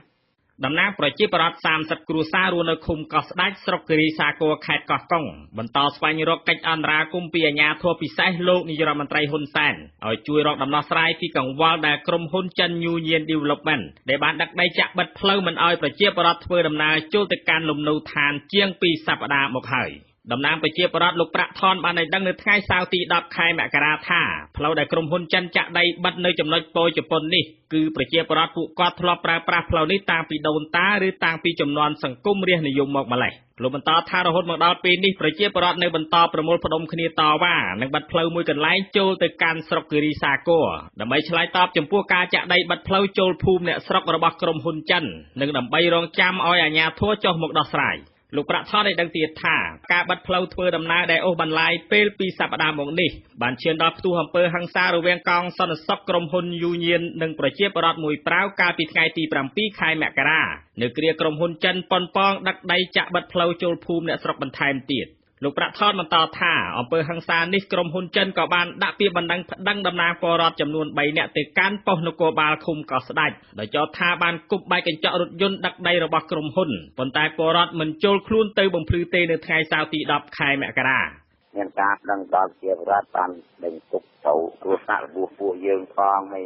តំណាងប្រជាពលរដ្ឋ30គ្រួសាររស់នៅឃុំកោះស្ដេចស្រុកគិរីសាគរខេត្តកោះកុងបន្តស្វែងរកកិច្ចអន្តរាគមន៍ពីអាជ្ញាធរពិសេសលោកនាយករដ្ឋមន្ត្រីហ៊ុនសែនឲ្យជួយរកដំណោះស្រាយពីកង្វល់ដែលក្រុមហ៊ុនចិន New Yen Development ដែលបានដឹកដីចាក់បិទផ្លូវមិនឲ្យប្រជាពលរដ្ឋធ្វើដំណើរចូលទៅកាន់លំនៅឋានជាង2សប្តាហ៍មកហើយ។ តំណាងប្រជាពលរដ្ឋលោកប្រាក់ថនបានឲ្យដឹងនៅថ្ងៃសៅរ៍ទី10ខែមករាថាផ្លូវដែលក្រុមហ៊ុនចិនចាក់ដីបិទនៅចំណុចពោធិ៍ជប៉ុននេះគឺប្រជាពលរដ្ឋពួកគាត់ធ្លាប់ប្រើប្រាស់ផ្លូវនេះតាំងពីដូនតាឬតាំងពីជំនាន់សង្គមរាស្ត្រនិយមមកម្ល៉េះ។ លោកបន្តថារហូតមកដល់ពេលនេះប្រជាពលរដ្ឋនៅបន្តប្រមូលផ្ដុំគ្នាតវ៉ានិងបិទផ្លូវមួយកន្លែងចូលទៅកាន់ស្រុកគិរីសាគរដើម្បីឆ្លើយតបចំពោះការចាក់ដីបិទផ្លូវចូលភូមិអ្នកស្រុករបស់ក្រុមហ៊ុនចិននិងដើម្បីរងចាំឲ្យអាជ្ញាធរចុះមកដោះស្រាយ។ លោកប្រាក់ថនឲ្យដឹងទៀតថាការបិទផ្លូវធ្វើដំណើរដែលអូសបន្លាយពេល2សប្តាហ៍មកនេះបានឈានដល់ផ្ទុះអំពើហិង្សារវាងកងសន្តិសុខក្រុមហ៊ុនយូញៀននិងប្រជាពលរដ្ឋមួយប្រាវកាលពីថ្ងៃទី7ខែមករានៅគ្រាក្រុមហ៊ុនចិនប៉ុនប៉ងដឹកដីចាក់បិទផ្លូវចូលភូមិអ្នកស្រុកបន្ថែមទៀត។ លោកប្រាក់ថនបន្តថាអំពើហិង្សានេះក្រុមហ៊ុនចិនក៏បានដាក់ពាក្យបណ្ដឹងប្តឹងតំណាងពលរដ្ឋចំនួន3នាក់ទៅកាន់ប៉ុស្តិ៍នគរបាលឃុំកោះស្ដេចដោយចោទថាបានគប់បែកកញ្ចក់រថយន្តដឹកដីរបស់ក្រុមហ៊ុនប៉ុន្តែពលរដ្ឋមិនចូលខ្លួនទៅបំភ្លឺទេនៅថ្ងៃសៅរ៍ទី10ខែមករា។ មានការប្តឹងដល់ប្រជាពលរដ្ឋបានដេញទុកទៅគ្រោះថ្នាក់របួសពួកយើងផងហើយ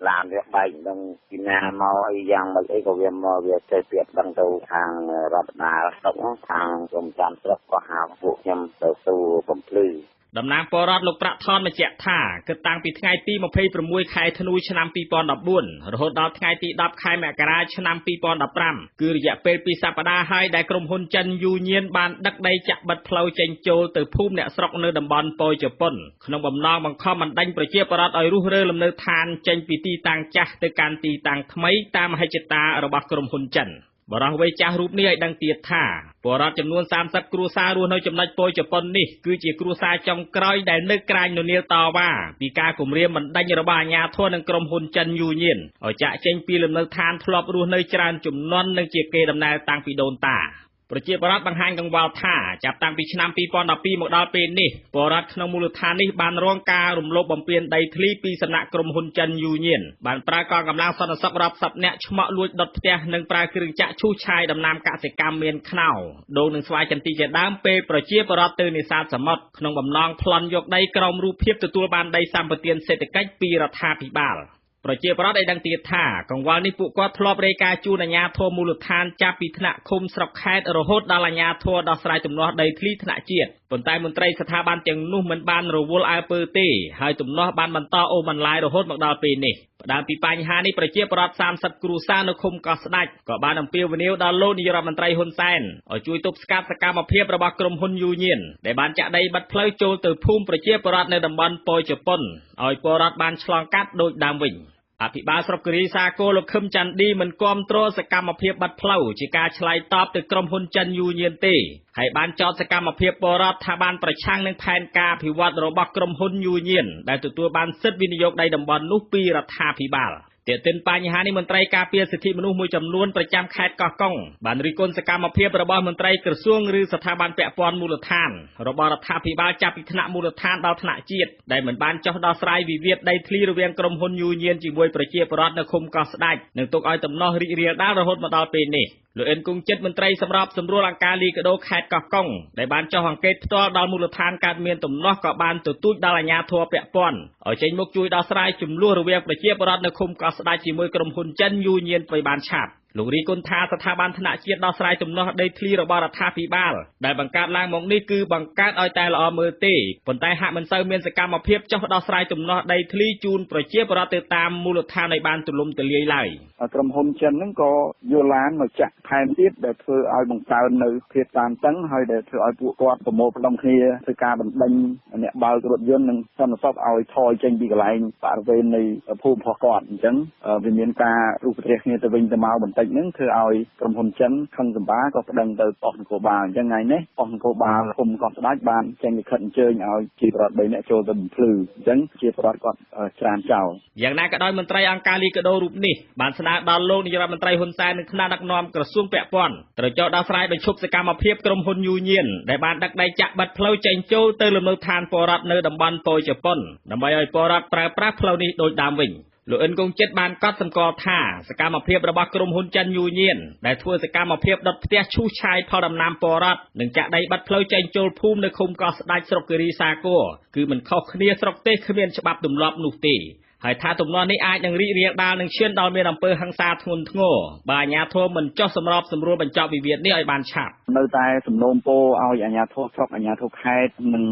ឡានវាបែកនឹងពីណាមកអីយ៉ាងម៉េចអីក៏វាមកវាចេះពាក្យប្តឹងទៅខាងរដ្ឋបាលស្រុកខាងក្រុមចាំស្រុកក៏ហៅពួកខ្ញុំទៅសួរបំភ្លឺ។ តំណាងពលរដ្ឋលោកប្រាក់ថនបញ្ជាក់ថាគិតតាំងពីថ្ងៃទី26ខែធ្នូឆ្នាំ2014រហូតដល់ថ្ងៃទី10ខែមករាឆ្នាំ2015គឺរយៈពេល2សប្តាហ៍ហើយដែលក្រុមហ៊ុនចិនយូញៀនបានដឹកដីចាក់បិទផ្លូវចេញចូលទៅភូមិអ្នកស្រុកនៅតំបន់ពោធិ៍ជប៉ុនក្នុងបំណងបង្ខំបណ្ដេញប្រជាពលរដ្ឋឲ្យរុះរើលំនៅឋានចេញពីទីតាំងចាស់ទៅកាន់ទីតាំងថ្មីតាមមហិច្ឆតារបស់ក្រុមហ៊ុនចិន។ បរិះវ័យចាស់រូបនេះឲ្យដឹងទៀតថាពលរដ្ឋចំនួន30គ្រួសាររស់នៅចំណុចពោធិ៍ជប៉ុននេះគឺជាគ្រួសារចុងក្រោយដែលនៅក្រាញននៀលតវ៉ាពីការគំរាមបណ្ដេញរបស់អាជ្ញាធរនិងក្រុមហ៊ុនចិនយូញៀនឲ្យចាក់ចេញពីលំនៅឋានធ្លាប់រស់នៅច្រើនជំនាន់និងជាកេរដំណែលតាំងពីដូនតា។ ប្រជាពលរដ្ឋបង្ហាញកង្វល់ថាចាប់តាំងពីឆ្នាំ2012មកដល់ពេលនេះពលរដ្ឋក្នុងមូលដ្ឋាននេះបានរងការរំលោភបំពានដីធ្លីពីសំណាក់ក្រុមហ៊ុនចិនយូញៀនបានប្រើកងកម្លាំងសន្តិសុខរាប់សិបនាក់ឆ្មក់លួចដុតផ្ទះនិងប្រើគ្រឿងចក្រឈូសឆាយដំណាំកសិកម្មមានខ្នោដូងនិងស្វាយចន្ទីជាដើមពេលប្រជាពលរដ្ឋទៅនេសាទសមុទ្រក្នុងបំណងប្លន់យកដីក្រោមរូបភាពទទួលបានដីសម្បទានសេដ្ឋកិច្ចពីរដ្ឋាភិបាល។ ប្រជាពលរដ្ឋឲ្យដឹងទៀតថាកង្វល់នេះពួកគាត់ធ្លាប់រាយការណ៍ជូនអាជ្ញាធរមូលដ្ឋានចាប់ពីថ្នាក់ឃុំស្រុកខេត្តរហូតដល់អាជ្ញាធរដោះស្រាយទំនាស់ដីធ្លីថ្នាក់ជាតិប៉ុន្តែមន្ត្រីស្ថាប័នទាំងនោះមិនបានរវល់អើពើទេហើយទំនាស់បានបន្តអូសបន្លាយរហូតមកដល់ពេលនេះ។ ផ្ដើមពីបញ្ហានេះប្រជាពលរដ្ឋ30គ្រួសារនៅឃុំកោះស្ដេចក៏បានអំពាវនាវដល់លោកនាយករដ្ឋមន្ត្រីហ៊ុនសែនឲ្យជួយទប់ស្កាត់សកម្មភាពរបស់ក្រុមហ៊ុនយូញៀនដែលបានចាក់ដីបិទផ្លូវចូលទៅភូមិប្រជាពលរដ្ឋនៅតំបន់ពោធិ៍ជប៉ុនឲ្យពលរដ្ឋបានឆ្លងកាត់ដូចដើមវិញ។ អភិបាលស្រុកគិរីសាគរលោកខឹមច័ន្ទឌីមិនគាំទ្រសកម្មភាពបិទផ្លូវជាការឆ្លើយតបទៅក្រុមហ៊ុនចិនយូញៀនទេហើយបានចោទសកម្មភាពពលរដ្ឋថាបានប្រឆាំងនឹងផែនការអភិវឌ្ឍរបស់ក្រុមហ៊ុនយូញៀនដែលទទួលបានសិទ្ធិវិនិយោគដីតំបន់នោះពីរដ្ឋាភិបាល។ ទាក់ទិនបញ្ហានេះមន្ត្រីការពារសិទ្ធិមនុស្សមួយចំនួនប្រចាំខេត្តកោះកុងបានរិះគន់សកម្មភាពរបស់មន្ត្រីក្រសួងឬស្ថាប័នពាក់ព័ន្ធមូលដ្ឋានរបស់រដ្ឋាភិបាលចាប់ពីថ្នាក់មូលដ្ឋានដល់ថ្នាក់ជាតិដែលមិនបានចុះដោះស្រាយវិវាទដីធ្លីរវាងក្រុមហ៊ុនយូញៀនជាមួយប្រជាពលរដ្ឋនៅឃុំកោះស្ដេចនិងទុកឲ្យទំនាស់រីករាលដាលរហូតមកដល់ពេលនេះ។ លោកអិនគង់ចិត្តមន្ត្រីសម្របសម្រួលអង្គការលីកាដូខេត្តកោះកុងដែលបានចុះអង្កេតផ្ទាល់ដល់មូលដ្ឋានកើតមានទំនាស់ក៏បានទទូចដល់អាជ្ញាធរពាក់ព័ន្ធឲ្យចេញមុខជួយដោះស្រាយជម្លោះរវាងប្រជាពលរដ្ឋនៅឃុំកោះស្ដេចជាមួយក្រុមហ៊ុនចិនយូញៀនឲ្យបានឆាប់។ លោករិះគន់ថាស្ថាប័នថ្នាក់ជាតិដោះស្រាយទំនាស់ដីធ្លីរបស់រដ្ឋាភិបាលដែលបង្កើតឡើងមកនេះគឺបង្កើតឲ្យតែល្អមើលទេប៉ុន្តែហាក់មិនសូវមានសកម្មភាពចុះដោះស្រាយទំនាស់ដីធ្លីជូនប្រជាពលរដ្ឋទៅតាមមូលដ្ឋានឲ្យបានទូលំទូលាយឡើយ។ ក្រុមហ៊ុនចិនហ្នឹងក៏យកឡានមកចាក់ថែមទៀតដែលធ្វើឲ្យបង្កើននៅភាពតានតឹងហើយដែលធ្វើឲ្យពួកគាត់ប្រមូលផ្ដុំគ្នាធ្វើការបណ្ដេញអ្នកបើករថយន្តនិងសន្តិសុខឲ្យថយចេញពីកន្លែងបរិវេណនៃភូមិរបស់គាត់អញ្ចឹងវាមានការរុះប្រទេសគ្នាទៅវិញទៅមកបន្តិចហ្នឹងធ្វើឲ្យក្រុមហ៊ុនចិនខឹងសម្បាក៏ប្តឹងទៅប៉ុស្តិ៍នគរបាលអញ្ចឹងថ្ងៃនេះប៉ុស្តិ៍នគរបាលឃុំកោះស្ដេចបានចេញលិខិតអញ្ជើញឲ្យជាពលរដ្ឋ3នាក់ចូលទៅបំភ្លឺអញ្ចឹងជាពលរដ្ឋគាត់ច្រានចោល។ យ៉ាងណាក៏ដោយមន្ត្រីអង្គការលីកាដូរូបនេះបានស្នើដល់លោកនាយករដ្ឋមន្ត្រីហ៊ុនសែននិងថ្នាក់ដឹកនាំក្រសួងពាក់ព័ន្ធត្រូវចុះដោះស្រាយបញ្ឈប់សកម្មភាពក្រុមហ៊ុនយូញៀនដែលបានដឹកដីចាក់បិទផ្លូវចេញចូលទៅលំនៅឋានពលរដ្ឋនៅតំបន់ពោធិ៍ជប៉ុនដើម្បីឲ្យពលរដ្ឋប្រើប្រាស់ផ្លូវនេះដូចដើមវិញ។ លោកអ៊ិន គង់ជិត បានកត់សម្គាល់ថា សកម្មភាពរបស់ក្រុមហ៊ុនចិន យូញៀន ដែលធ្វើសកម្មភាពដុតផ្ទះឈូសឆាយផលដំណាំពលរដ្ឋ និងចាក់ដីបិទផ្លូវចេញចូលភូមិនៅឃុំកោះស្ដេច ស្រុកគិរីសាគរ គឺមិនខុសគ្នាស្រុកទេសគ្មានច្បាប់ទម្លាប់នោះទេ ហើយថាទំនាស់នេះអាចនឹងរីករាលដាល និងឈានដល់មានអំពើហិង្សាធ្ងន់ធ្ងរ បើអាជ្ញាធរមិនចុះសម្របសម្រួលបញ្ចប់វិវាទនេះឲ្យបានឆាប់។ នៅតែសំណូមពរឲ្យអាជ្ញាធរស្រុក អាជ្ញាធរខេត្ត និង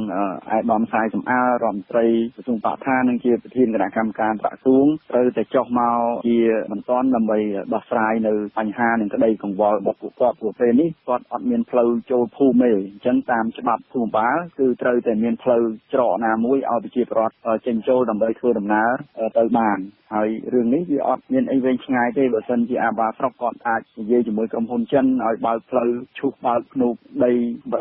ឯកឧត្តមសាយសំអើ រដ្ឋមន្ត្រីក្រសួងបរិស្ថាន និងជាប្រធានគណៈកម្មការក្រសួង ត្រូវតែចុះមកជាបន្ទាន់ដើម្បីដោះស្រាយនៅបញ្ហានិងក្តីកង្វល់របស់ពួកគាត់ ព្រោះពេលនេះគាត់អត់មានផ្លូវចូលភូមិទេ។ អញ្ចឹងតាមច្បាប់ភូមិបាល គឺត្រូវតែមានផ្លូវច្រកណាមួយឲ្យប្រជាពលរដ្ឋចេញចូលដើម្បីធ្វើដំណើរទៅបាន ហើយរឿងនេះវាអត់មានអីវែងឆ្ងាយទេ បើសិនជាអាបាស្រុកគាត់អាចនិយាយជាមួយក្រុមហ៊ុនចិនឲ្យបើកផ្លូវឈូសបើកភ្នូកដី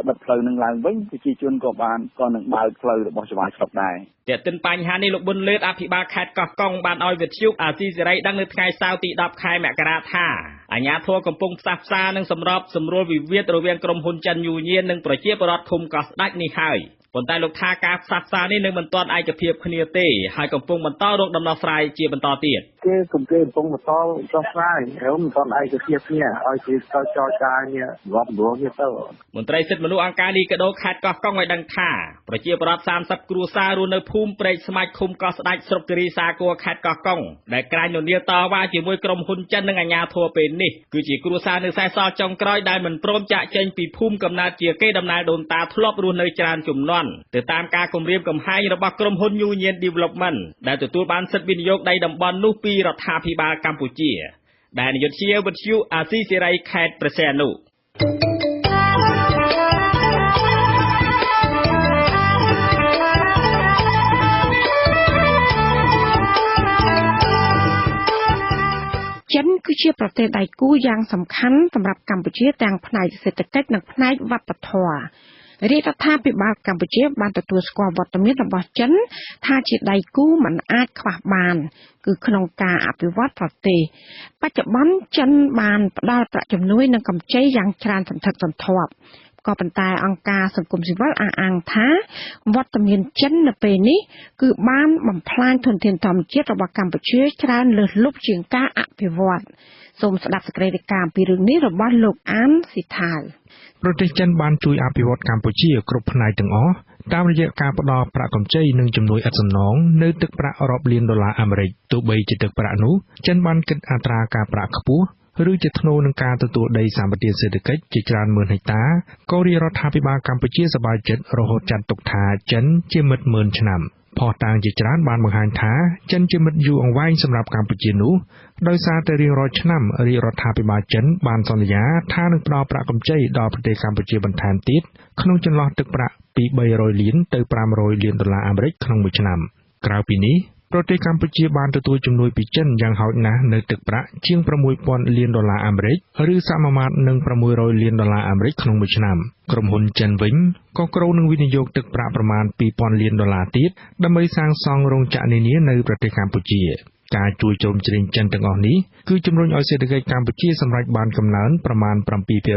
បិទផ្លូវនឹងឡើងវិញ ប្រជាជនក៏បានក៏នឹងបើកផ្លូវរបស់ចៅហ្វាយស្រុកដែរ។ ទាក់ទិនបញ្ហានេះ លោកប៊ុនលឿត អភិបាលខេត្តកោះកុង បានឲ្យវិទ្យុអាស៊ីសេរីដឹងនៅថ្ងៃសៅរ៍ទី10 ខែមករា ថាអាជ្ញាធរកំពុងផ្សះផ្សានិងសម្របសម្រួលវិវាទរវាងក្រុមហ៊ុនចិន យូញៀន និងប្រជាពលរដ្ឋឃុំកោះស្ដេចនេះហើយ ប៉ុន្តែលោកថាការផ្សះផ្សានេះនៅមិនទាន់ឯកភាពគ្នាទេ ហើយកំពុងបន្តរកដំណោះស្រាយជាបន្តទៀត។ គេកំពុងបន្តដោះស្រាយ ហើយមិនទាន់ឯកភាពគ្នាឲ្យគេទៅចរចាគ្នារាប់រងគ្នាទៅ។ មន្ត្រីសិទ្ធិមនុស្សអង្គការលីកាដូខេត្តកោះកុងឲ្យដឹងថា ប្រជាពលរដ្ឋ30គ្រួសាររស់នៅភូមិព្រែកស្មាច់ ឃុំកោះស្ដេច ស្រុកគិរីសាគរ ខេត្តកោះកុង ដែលក្រាញននៀលតវ៉ាជាមួយក្រុមហ៊ុនចិននិងអាជ្ញាធរពេលនេះ គឺជាគ្រួសារនៅសេសសល់ចុងក្រោយដែលមិនព្រមចាកចេញពីភូមិកំណើតជាកេរដំណែលដូនតាធ្លាប់រស់នៅច្រើនជំនាន់ ទៅតាមការគំរាមកំហែងរបស់ក្រុមហ៊ុន យូញៀន Development ដែលទទួលបានសិទ្ធិវិនិយោគដីតំបន់នោះពីរដ្ឋាភិបាលកម្ពុជា។ ដែលនយុទ្ធជាវិទ្យុអាស៊ីសេរីខេត្តព្រះសីហនុ។ ចិនគឺជាប្រទេសដៃគូយ៉ាងសំខាន់សម្រាប់កម្ពុជាទាំងផ្នែកសេដ្ឋកិច្ចនិងផ្នែកវប្បធម៌។ រាជរដ្ឋាភិបាលកម្ពុជាបានទទួលស្គាល់វត្តមានរបស់ចិនថាជាដៃគូមិនអាចខ្វះបាន គឺក្នុងការអភិវឌ្ឍប្រទេស។ បច្ចុប្បន្នចិនបានផ្ដល់ប្រាក់ជំនួយនិងកម្ចីយ៉ាងច្រើនសន្ធឹកសន្ធាប់ ក៏ប៉ុន្តែអង្គការសង្គមស៊ីវិលអះអាងថាវត្តមានចិននៅពេលនេះគឺបានបំផ្លាញធនធានធម្មជាតិរបស់កម្ពុជាច្រើនលើសលប់ជាងការអភិវឌ្ឍ។ សូមស្ដាប់សេចក្តីរាយការណ៍អំពីរឿងនេះរបស់លោកអានស៊ីថាវ។ ប្រទេសចិនបានជួយអភិវឌ្ឍកម្ពុជាគ្រប់ផ្នែកទាំងអស់ តាមរយៈការផ្ដល់ប្រាក់កម្ចីនិងជំនួយឥតសំណងនៅទឹកប្រាក់រាប់លានដុល្លារអាមេរិក ទោះបីជាទឹកប្រាក់នោះចិនបានគិតអត្រាការប្រាក់ខ្ពស់ ឬជាថ្នូរនឹងការទទួលដីសម្បទានសេដ្ឋកិច្ចជាច្រើនម៉ឺនហិកតា ក៏រាជរដ្ឋាភិបាលកម្ពុជាសប្បាយចិត្តរហូតចាត់ទុកថាចិនជាមិត្តម៉ឺនឆ្នាំ។ ភស្តុតាងជាច្រើនបានបង្ហាញថាចិនជាមិត្តយូរអង្វែងសម្រាប់កម្ពុជានោះ ដោយសារតែរៀងរាល់ឆ្នាំរាជរដ្ឋាភិបាលចិនបានសន្យាថានឹងផ្ដល់ប្រាក់កម្ចីដល់ប្រទេសកម្ពុជាបន្ថែមទៀតក្នុងចន្លោះទឹកប្រាក់ពី300លានទៅ500លានដុល្លារអាមេរិកក្នុងមួយឆ្នាំ។ ក្រៅពីនេះ ប្រទេសកម្ពុជាបានទទួលជំនួយពីចិនយ៉ាងហោចណាស់នៅទឹកប្រាក់ជាង6000លានដុល្លារអាមេរិក ឬសមាមាត្រនឹង600លានដុល្លារអាមេរិកក្នុងមួយឆ្នាំ។ ក្រុមហ៊ុនចិនវិញក៏គ្រោងនឹងវិនិយោគទឹកប្រាក់ប្រមាណ2000លានដុល្លារទៀតដើម្បីសាងសង់រោងចក្រនានានៅប្រទេសកម្ពុជា។ ការជួយជ្រោមជ្រែងចិនទាំងអស់នេះគឺជំរុញឲ្យសេដ្ឋកិច្ចកម្ពុជាសម្រេចបានកំណើនប្រមាណ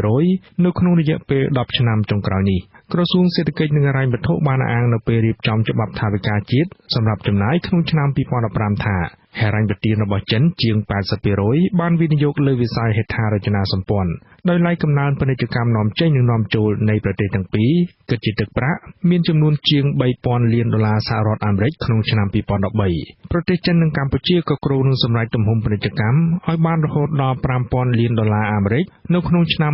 7%នៅក្នុងរយៈពេល10ឆ្នាំចុងក្រោយនេះ។ ក្រសួងសេដ្ឋកិច្ចនិងហិរញ្ញវត្ថុបានអះអាងនៅពេលរៀបចំច្បាប់ថវិកាជាតិសម្រាប់ចំណាយក្នុងឆ្នាំ2015ថា ហិរញ្ញប្បទានរបស់ចិនជាង80%បានវិនិយោគលើវិស័យហេដ្ឋារចនាសម្ព័ន្ធ ដោយឡែកកំណើនពាណិជ្ជកម្មនាំចេញនិងនាំចូលនៃប្រទេសទាំងពីរគិតជាទឹកប្រាក់មានចំនួនជាង3000លានដុល្លារសហរដ្ឋអាមេរិកក្នុងឆ្នាំ2013។ ប្រទេសចិននិងកម្ពុជាក៏គ្រោងនឹងសម្រេចទំហំពាណិជ្ជកម្មឲ្យបានរហូតដល់5000លានដុល្លារអាមេរិកនៅក្នុងឆ្នាំ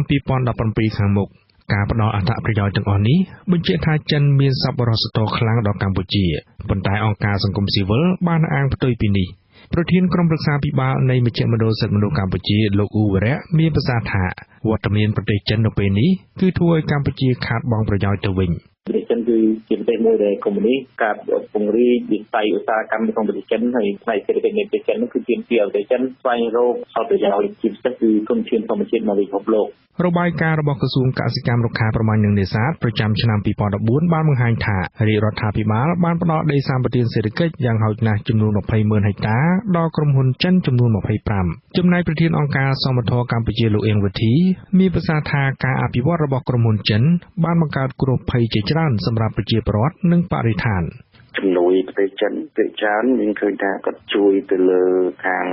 2017ខាងមុខ។ ការផ្ដល់អត្ថប្រយោជន៍ទាំងអស់នេះបញ្ជាក់ថាចិនមានសប្បុរសធម៌ខ្លាំងដល់កម្ពុជា ប៉ុន្តែអង្គការសង្គមស៊ីវិលបានអះអាងផ្ទុយពីនេះ។ ប្រធានក្រុមប្រឹក្សាភិបាលនៃមជ្ឈមណ្ឌលសិទ្ធិមនុស្សកម្ពុជាលោកអ៊ូវរៈមានប្រសាសន៍ថា វត្តមានប្រទេសចិននៅពេលនេះគឺធ្វើឲ្យកម្ពុជាខាតបង់ប្រយោជន៍ទៅវិញ។ ប្រទេសចិនគឺជាប្រទេសមួយដែលកុម្មុយនីស ការពង្រីកវិស័យឧស្សាហកម្មនៅក្នុងប្រទេសចិន ហើយផ្នែកសេដ្ឋកិច្ចនៃប្រទេសចិននោះគឺទាមទារឲ្យប្រទេសចិនស្វែងរកផលប្រយោជន៍ជាពិសេសគឺធនធានធម្មជាតិមកពិភពលោក។ របាយការណ៍របស់ក្រសួងកសិកម្មរុក្ខាប្រមាញ់និងនេសាទប្រចាំឆ្នាំ2014បានបង្ហាញថារាជរដ្ឋាភិបាលបានផ្ដល់ដីសម្បទានសេដ្ឋកិច្ចយ៉ាងហោចណាស់ចំនួន200,000ហិកតាដល់ក្រុមហ៊ុនចិនចំនួន25 ចំណែកប្រធានអង្គការសមធម៌កម្ពុជាលោកអៀងវិធីមានប្រសាសន៍ថា ការអភិវឌ្ឍរបស់ក្រុមហ៊ុនចិនបានបង្កើតគ្រោះភ័យជាច្រើនសម្រាប់ប្រជាពលរដ្ឋនិងបរិស្ថាន។ ជំនួយ ប្រទេសចិនភាគច្រើនយើងឃើញថាគាត់ជួយទៅលើខាង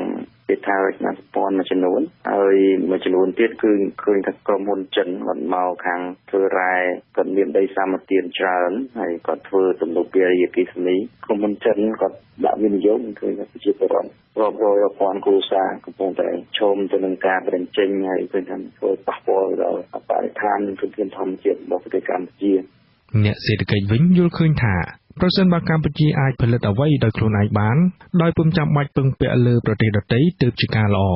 ហេដ្ឋារចនាសម្ព័ន្ធមួយចំនួនហើយមួយចំនួនទៀតគឺឃើញថាក្រុមហ៊ុនចិនគាត់មកខាងធ្វើរ៉ែគាត់មានដីសម្បទានច្រើនហើយគាត់ធ្វើទំនប់វារីអគ្គិសនីក្រុមហ៊ុនចិនគាត់ដាក់វិនិយោគឃើញថាប្រជាពលរដ្ឋរាប់រយពាន់គ្រួសារកំពុងតែឈមទៅនឹងការបញ្ចេញហើយឃើញថាធ្វើប៉ះពាល់ដល់បរិស្ថាននិងធនធានធម្មជាតិរបស់ប្រទេសកម្ពុជាអ្នកសេដ្ឋកិច្ចវិញយល់ឃើញថាប្រសិនបើកម្ពុជាអាចផលិតអ្វីដោយខ្លួនឯងបានដោយពុំចាំបាច់ពឹងពាក់លើប្រទេសដទៃទើបជាការល្អ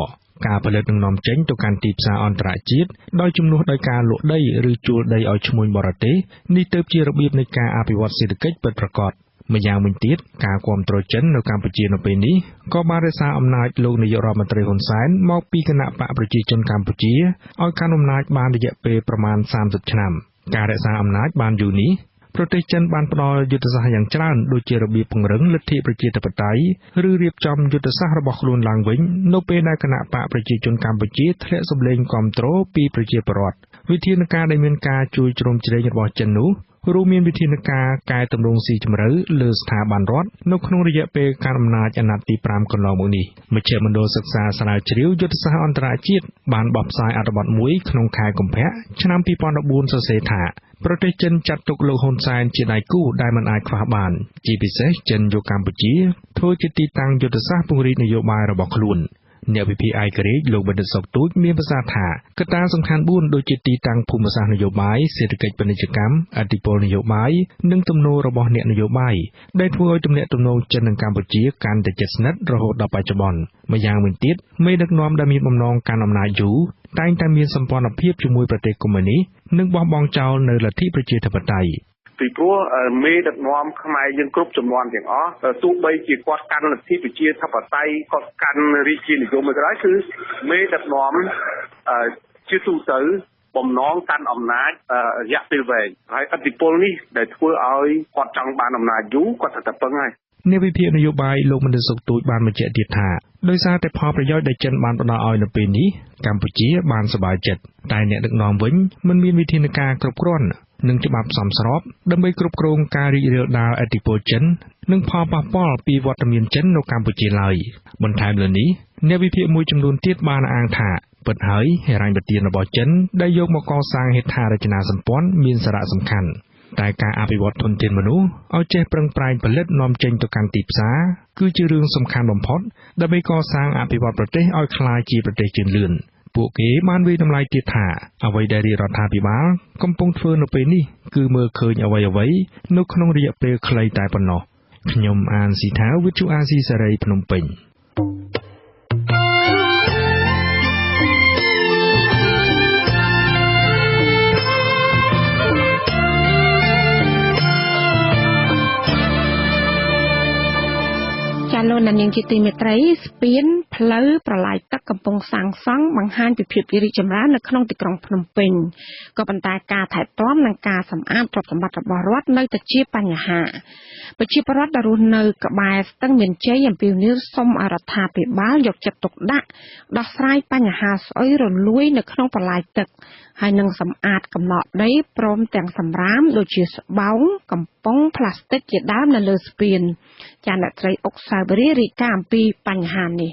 ការផលិតនិងនាំចេញទៅកាន់ទីផ្សារអន្តរជាតិដោយជំនួសដោយការលក់ដីឬជួលដីឲ្យឈ្មួញបរទេសនេះទើបជារបៀបនៃការអភិវឌ្ឍសេដ្ឋកិច្ចពិតប្រាកដម្យ៉ាងវិញទៀតការគាំទ្រចិននៅកម្ពុជានៅពេលនេះក៏បានរក្សាអំណាចលោកនាយករដ្ឋមន្ត្រីហ៊ុនសែនមកពីគណៈបក្សប្រជាជនកម្ពុជាឲ្យកាន់អំណាចបានរយៈពេលប្រមាណ30ឆ្នាំការរក្សាអំណាចបានយូរនេះប្រទេសចិនបានផ្ដល់យុទ្ធសាស្ត្រយ៉ាងច្រើនដូចជារបៀបពង្រឹងលទ្ធិប្រជាធិបតេយ្យឬរៀបចំយុទ្ធសាស្ត្ររបស់ខ្លួនឡើងវិញនៅពេលដែលគណៈបក្សប្រជាជនកម្ពុជាធ្លាក់សម្លេងគាំទ្រពីប្រជាពលរដ្ឋវិធានការដែលមានការជួយជ្រោមជ្រែងរបស់ចិននោះរួមមានវិធានការកែតម្រង់ស៊ីជម្រៅលើស្ថាប័នរដ្ឋនៅក្នុងរយៈពេលកាន់អំណាចអាណត្តិទី5កន្លងមកនេះមជ្ឈមណ្ឌលសិក្សាស្រាវជ្រាវយុទ្ធសាស្ត្រអន្តរជាតិបានបោះផ្សាយអត្ថបទមួយក្នុងខែកុម្ភៈឆ្នាំ2014សរសេរថាប្រទេសចិនចាត់ទុកលោកហ៊ុនសែនជាដៃគូដែលមិនអាចខ្វះបានជាពិសេសចិនយកកម្ពុជាធ្វើជាទីតាំងយុទ្ធសាស្ត្រពង្រីកនយោបាយរបស់ខ្លួនអ្នកវិភាគឯករាជ្យលោកបណ្ឌិតសុកទូចមានប្រសាសន៍ថាកត្តាសំខាន់4ដូចជាទីតាំងភូមិសាស្ត្រនយោបាយសេដ្ឋកិច្ចពាណិជ្ជកម្មឥទ្ធិពលនយោបាយនិងទំនោររបស់អ្នកនយោបាយដែលធ្វើឲ្យទំនាក់ទំនងចិននិងកម្ពុជាកាន់តែជិតស្និទ្ធរហូតដល់បច្ចុប្បន្នម្យ៉ាងវិញទៀតមេដឹកនាំដែលមានបំណងកាន់អំណាចយូរតែងតែមានសម្ព័ន្ធភាពជាមួយប្រទេសកុម្មុយនីសនិងបោះបង់ចោលនូវលទ្ធិប្រជាធិបតេយ្យពីព្រោះមេដឹកនាំខ្មែរយើងគ្រប់ចំនួនទាំងអស់ទោះបីជាគាត់កាន់លទ្ធិប្រជាធិបតេយ្យគាត់កាន់រាជានិយមក៏ដោយគឺមេដឹកនាំជាទូទៅបំណងកាន់អំណាចរយៈពេលវែងហើយឥទ្ធិពលនេះដែលធ្វើឲ្យគាត់ចង់បានអំណាចយូរគាត់ត្រូវតែពឹងហើយអ្នកវិភាគនយោបាយលោកបណ្ឌិតសុកទូចបានបញ្ជាក់ទៀតថាដោយសារតែផលប្រយោជន៍ដែលចិនបានផ្ដល់ឲ្យនៅពេលនេះកម្ពុជាបានសប្បាយចិត្តតែអ្នកដឹកនាំវិញមិនមានវិធានការគ្រប់គ្រាន់និងច្បាប់សមស្របដើម្បីគ្រប់គ្រងការរីករាលដាលឥទ្ធិពលចិននិងផលប៉ះពាល់ពីវត្តមានចិននៅកម្ពុជាឡើយបន្ថែមលើនេះអ្នកវិភាគមួយចំនួនទៀតបានអះអាងថាពិតហើយហិរញ្ញប្បទានរបស់ចិនដែលយកមកកសាងហេដ្ឋារចនាសម្ព័ន្ធមានសារៈសំខាន់តែការអភិវឌ្ឍធនធានមនុស្សឲ្យចេះប្រឹងប្រែងផលិតនាំចេញទៅកាន់ទីផ្សារគឺជារឿងសំខាន់បំផុតដើម្បីកសាងអភិវឌ្ឍប្រទេសឲ្យក្លាយជាប្រទេសជឿនលឿនពួកគេបានវាយតម្លៃទៀតថាអ្វីដែលរាជរដ្ឋាភិបាលកំពុងធ្វើនៅពេលនេះគឺមើលឃើញអ្វីៗនៅក្នុងរយៈពេលខ្លីតែប៉ុណ្ណោះខ្ញុំអានស៊ីថាវិទ្យុអាស៊ីសេរីភ្នំពេញ លោកអ្នកនាងជាទីមេត្រីស្ពានផ្លូវប្រឡាយទឹកកំពុងសាងសង់បង្ហាញពីភាពរីកចម្រើននៅក្នុងទីក្រុងភ្នំពេញក៏ប៉ុន្តែការថែទាំនិងការសម្អាតទ្រព្យសម្បត្តិរបស់រដ្ឋនៅតែជាបញ្ហាប្រជាពលរដ្ឋដែលរស់នៅក្បែរស្ទឹងមានជ័យអំពាវនាវសុំឲ្យរដ្ឋាភិបាលយកចិត្តទុកដាក់ដោះស្រាយបញ្ហាស្អុយរលួយនៅក្នុងប្រឡាយទឹកហើយនឹងសម្អាតកំណកដីព្រមទាំងសម្រាមដូចជាស្បោងកំប៉ុងប្លាស្ទិកជាដើមនៅលើស្ពានចាអ្នកស្រីអុកសាវរីរាយការណ៍អំពីបញ្ហានេះ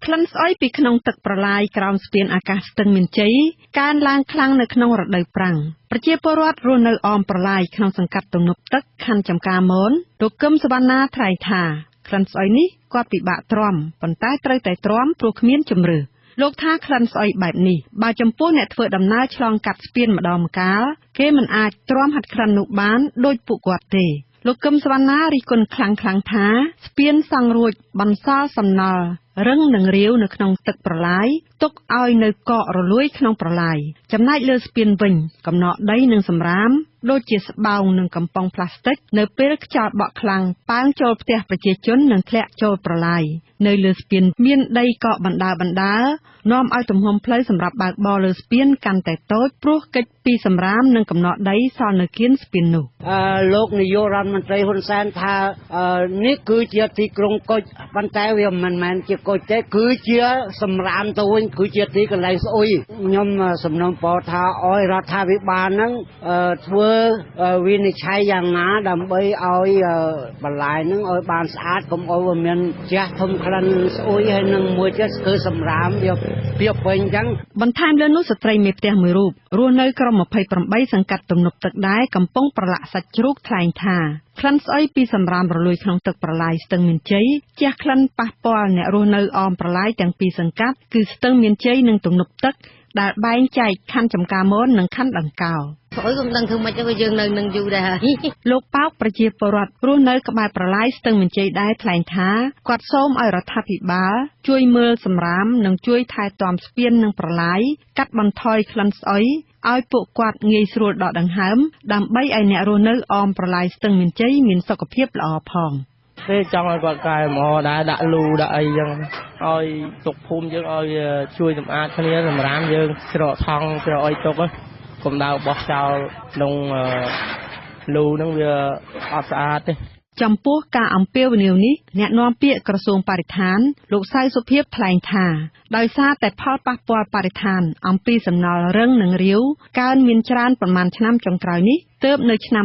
ក្លិនស្អុយពីក្នុងទឹកប្រឡាយក្រោមស្ពានអាកាសស្ទឹងមានជ័យកើនឡើងខ្លាំងនៅក្នុងរដូវប្រាំងប្រជាពលរដ្ឋរស់នៅអមប្រឡាយក្នុងសង្កាត់ទំនប់ទឹកខណ្ឌចំការមនលោកកឹមសវណ្ណាថ្លែងថាក្លិនស្អុយនេះគាត់ពិបាកទ្រាំប៉ុន្តែត្រូវតែទ្រាំព្រោះគ្មានជម្រើសលោកថាក្លិនស្អុយបែបនេះបើចំពោះអ្នកធ្វើដំណើរឆ្លងកាត់ស្ពានម្ដងម្កាលគេមិនអាចទ្រាំហាត់ក្លិននោះបានដូចពួកគាត់ទេលោកកឹមសវណ្ណារិះគន់ខ្លាំងៗថាស្ពានសង់រួចបន្សល់សំណល់រឹងនិងរាវនៅក្នុងទឹកប្រឡាយទុកឲ្យនៅកករលួយក្នុងប្រឡាយចំណែកលើស្ពានវិញកំណកដីនិងសម្រាមដូចជាស្បោងនិងកំប៉ុងប្លាស្ទិកនៅពេលខ្យល់បក់ខ្លាំងប៉ើងចូលផ្ទះប្រជាជននិងធ្លាក់ចូលប្រឡាយនៅលើស្ពានមានដីកកបណ្ដើរនាំឲ្យទំហំផ្លូវសម្រាប់បើកបរលើស្ពានកាន់តែតូចព្រោះកិច្ចពីសម្រាមនិងកំណកដីសល់នៅគៀនស្ពាននោះលោកនាយករដ្ឋមន្ត្រីហ៊ុនសែនថានេះគឺជាទីក្រុងគុជប៉ុន្តែវាមិនមែនជាគុជទេគឺជាសម្រាមទៅវិញគឺជាទីកន្លែងស្អុយខ្ញុំសំណូមពរថាឲ្យរដ្ឋាភិបាលហ្នឹងធ្វើ ធ្វើវិនិច្ឆ័យយ៉ាងណាដើម្បីឲ្យបន្លាយនឹងឲ្យបានស្អាតកុំឲ្យវាមានជះធំក្លិនស្អុយហើយនឹងមួយទៀតគឺសម្រាមវាពីពេញអញ្ចឹងបន្ថែមលើនោះស្ត្រីមេផ្ទះមួយរូបរស់នៅក្រុម28សង្កាត់ទំនប់ទឹកដែរកំពុងប្រឡាក់សាច់ជ្រូកថ្លែងថាក្លិនស្អុយពីសម្រាមរលួយក្នុងទឹកប្រឡាយស្ទឹងមានជ័យជះក្លិនប៉ះពាល់អ្នករស់នៅអមប្រឡាយទាំងពីរសង្កាត់គឺស្ទឹងមានជ័យនិងទំនប់ទឹកដែលបែងចែកខណ្ឌចំការមននិងខណ្ឌដង្កោស្អុយក៏មិនដឹងធ្វើម៉េចទេយើងនៅនឹងយូរដែរហើយលោកប៉ោកប្រជាពលរដ្ឋរស់នៅក្បែរប្រឡាយស្ទឹងមានជ័យដែរថ្លែងថាគាត់សូមឲ្យរដ្ឋាភិបាលជួយមើលសម្រាមនិងជួយថែទាំស្ពាននិងប្រឡាយកាត់បន្ថយក្លិនស្អុយឲ្យពួកគាត់ងាយស្រួលដកដង្ហើមដើម្បីឲ្យអ្នករស់នៅអមប្រឡាយស្ទឹងមានជ័យមានសុខភាពល្អផងទេចង់ឲ្យគាត់កែលម្អដែរដាក់លូដាក់អីចឹងឲ្យទុកភូមិយើងឲ្យជួយសម្អាតគ្នាសម្រាមយើងច្រកថង់ច្រកអីទុកកុំដើរបោះចោលក្នុងលូហ្នឹងវាអត់ស្អាតទេចំពោះការអំពាវនាវនេះអ្នកនាំពាក្យក្រសួងបរិស្ថានលោកសៅសុភាពថ្លែងថាដោយសារតែផលប៉ះពាល់បរិស្ថានអំពីសំណល់រឹងនិងរាវកើនមានច្រើនប្រមាណឆ្នាំចុងក្រោយនេះទើបនៅឆ្នាំ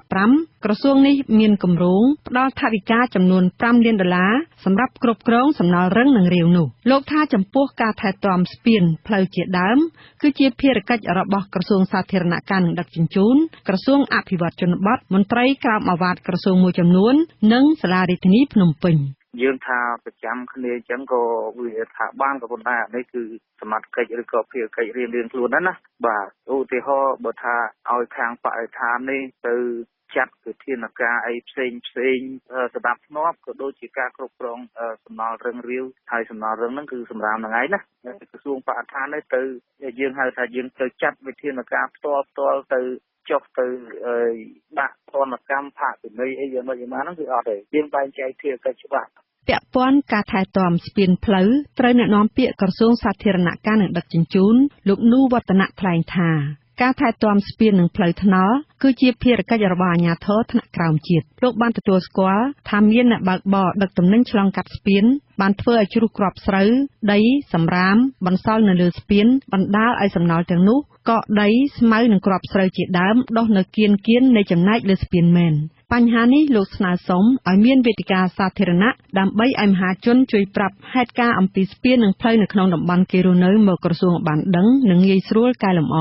2015ក្រសួងនេះមានគម្រោងផ្ដល់ថវិកាចំនួន5លានដុល្លារសម្រាប់គ្រប់គ្រងសំណល់រឹងនិងរាវនោះលោកថាចំពោះការថែទាំស្ពានផ្លូវជាដើមគឺជាភារកិច្ចរបស់ក្រសួងសាធារណការនិងដឹកជញ្ជូនក្រសួងអភិវឌ្ឍជនបទមន្ត្រីក្រោមឱវាទក្រសួងមួយចំនួននិងសាលារាជធានីភ្នំពេញយើងថាប្រចាំគ្នាអញ្ចឹងក៏វាថាបានក៏ប៉ុន្តែអានេះគឺសមត្ថកិច្ចឬក៏ភារកិច្ចរៀងៗខ្លួនណាបាទឧទាហរណ៍បើថាឲ្យខាងបរិស្ថាននេះទៅចាត់វិធានការអីផ្សេងផ្សេងសម្រាប់ធ្នាប់ក៏ដូចជាការគ្រប់គ្រងសំណល់រឹងរាវហើយសំណល់រឹងហ្នឹងគឺសម្រាមហ្នឹងឯងណាក្រសួងបរិស្ថាននេះទៅយើងហៅថាយើងទៅចាត់វិធានការផ្ទាល់ទៅចុះទៅដាក់ទណ្ឌកម្មផាកពិន័យអីយ៉ាងម៉េចយ៉ាងម៉ាហ្នឹងគឺអត់ទេយើងបែងចែកភារកិច្ចច្បាស់ពាក់ព័ន្ធការថែទាំស្ពានផ្លូវត្រូវអ្នកនាំពាក្យក្រសួងសាធារណការនិងដឹកជញ្ជូនលោកនូវឌ្ឍនៈថ្លែងថាការថែទាំស្ពាននិងផ្លូវថ្នល់គឺជាភារកិច្ចរបស់អាជ្ញាធរថ្នាក់ក្រោមជាតិលោកបានទទួលស្គាល់ថាមានអ្នកបើកបរដឹកទំនិញឆ្លងកាត់ស្ពានបានធ្វើឲ្យជ្រុះគ្រាប់ស្រូវដីសម្រាមបន្សល់នៅលើស្ពានបណ្ដាលឲ្យសំណល់ទាំងនោះកកដីស្មៅនិងគ្រាប់ស្រូវជាដើមដុះនៅគៀនៗនៃចំណែកលើស្ពានមែនបញ្ហានេះលោកស្នើសុំឲ្យមានវេទិកាសាធារណៈដើម្បីឲ្យមហាជនជួយប្រាប់ហេតុការណ៍អំពីស្ពាននិងផ្លូវនៅក្នុងតំបន់គេរស់នៅមកក្រសួងបានដឹងនិងងាយស្រួលកែលម្អ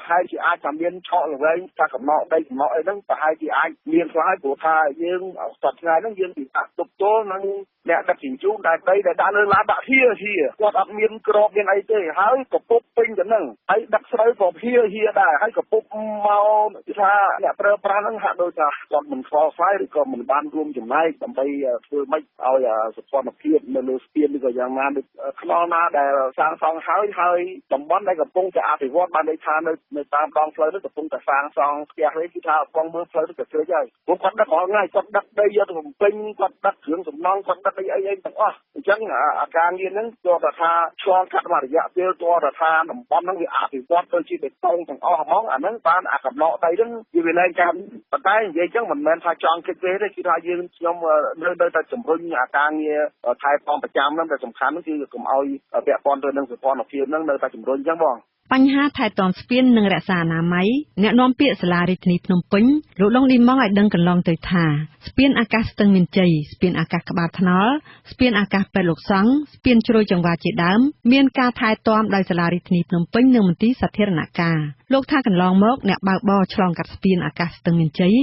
ហើយជាអាចថាមានឆក់ល្វែងថាកំណកដីកំណកអីហ្នឹងប្រហែលជាអាចមានខ្លះហើយព្រោះថាយើងសប្តាហ៍ថ្ងៃហ្នឹងយើងពិបាកទប់ទល់នឹងអ្នកដឹកជញ្ជូនដែលដីដែលដាក់លើឡានដាក់ហៀហៀគាត់អត់មានក្របមានអីទេហើយកពុបពេញទៅហ្នឹងហើយដឹកស្រូវក៏ហៀហៀដែរហើយកពុបមកថាអ្នកប្រើប្រាស់ហ្នឹងហាក់ដូចថាគាត់មិនខ្វល់ខ្វាយឬក៏មិនបានរួមចំណែកដើម្បីធ្វើម៉េចឲ្យសោភ័ណភាពនៅលើស្ពានឬក៏យ៉ាងណាដូចខ្នល់ណាដែលសាងសង់ហើយហើយតំបន់ដែលកំពុងតែអភិវឌ្ឍបានន័យថានៅតាមដងផ្លូវនោះកំពុងតែសាងសង់ផ្ទះនេះគឺថាបងមើលផ្លូវនោះក៏ជ្រេចហើយព្រោះគាត់ដឹករាល់ថ្ងៃគាត់ដឹកដីយកទៅបំពេញគាត់ដឹកគ្រឿងសំណង់គាត់ដឹកអីអីទាំងអស់អញ្ចឹងអាការងារហ្នឹងគាត់ថាឆ្លងកាត់មួយរយៈពេលគាត់ថាតំបន់ហ្នឹងវាអភិវឌ្ឍទៅជាបេតុងទាំងអស់ហ្មងអាហ្នឹងបានអាកំណកដីហ្នឹងវាលែងចាំប៉ុន្តែនិយាយអញ្ចឹងមិនមែនថាចង់គិតទេគឺថាយើងខ្ញុំនៅតែជំរុញអាការងារថែទាំប្រចាំហ្នឹងតែសំខាន់ហ្នឹងគឺកុំឲ្យពាក់ព័ន្ធទៅនឹងសោភ័ណភាពហ្នឹងនៅតែជំរុញអញ្ចឹងបងបញ្ហាថែទាំស្ពាននិងរក្សាអនាម័យអ្នកនាំពាក្យសាលារាជធានីភ្នំពេញលោកឡុងឌីម៉ង់ឲ្យដឹងកន្លងទៅថាស្ពានអាកាសស្ទឹងមានជ័យស្ពានអាកាសក្បាលថ្នល់ស្ពានអាកាសពេទ្យលោកសង្ឃស្ពានជ្រោយចង្វាជាដើមមានការថែទាំដោយសាលារាជធានីភ្នំពេញនិងមន្ទីរសាធារណការលោកថាកន្លងមកអ្នកបើកបរឆ្លងកាត់ស្ពានអាកាសស្ទឹងមានជ័យ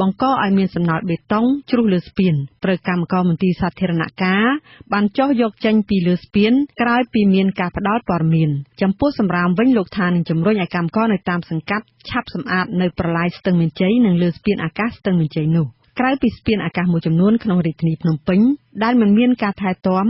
បង្កឲ្យមានសំណល់បេតុងជ្រុះលើស្ពានត្រូវកម្មករមន្ទីរសាធារណការបានចុះយកចេញពីលើស្ពានក្រោយពីមានការផ្ដល់ព័ត៌មានចំពោះសម្រាមវិញលោកថានឹងជំរុញឲ្យកម្មករនៅតាមសង្កាត់ឆាប់សម្អាតនៅប្រឡាយស្ទឹងមានជ័យនិងលើស្ពានអាកាសស្ទឹងមានជ័យនោះក្រៅពីស្ពានអាកាសមួយចំនួនក្នុងរាជធានីភ្នំពេញដែលមិនមានការថែទាំ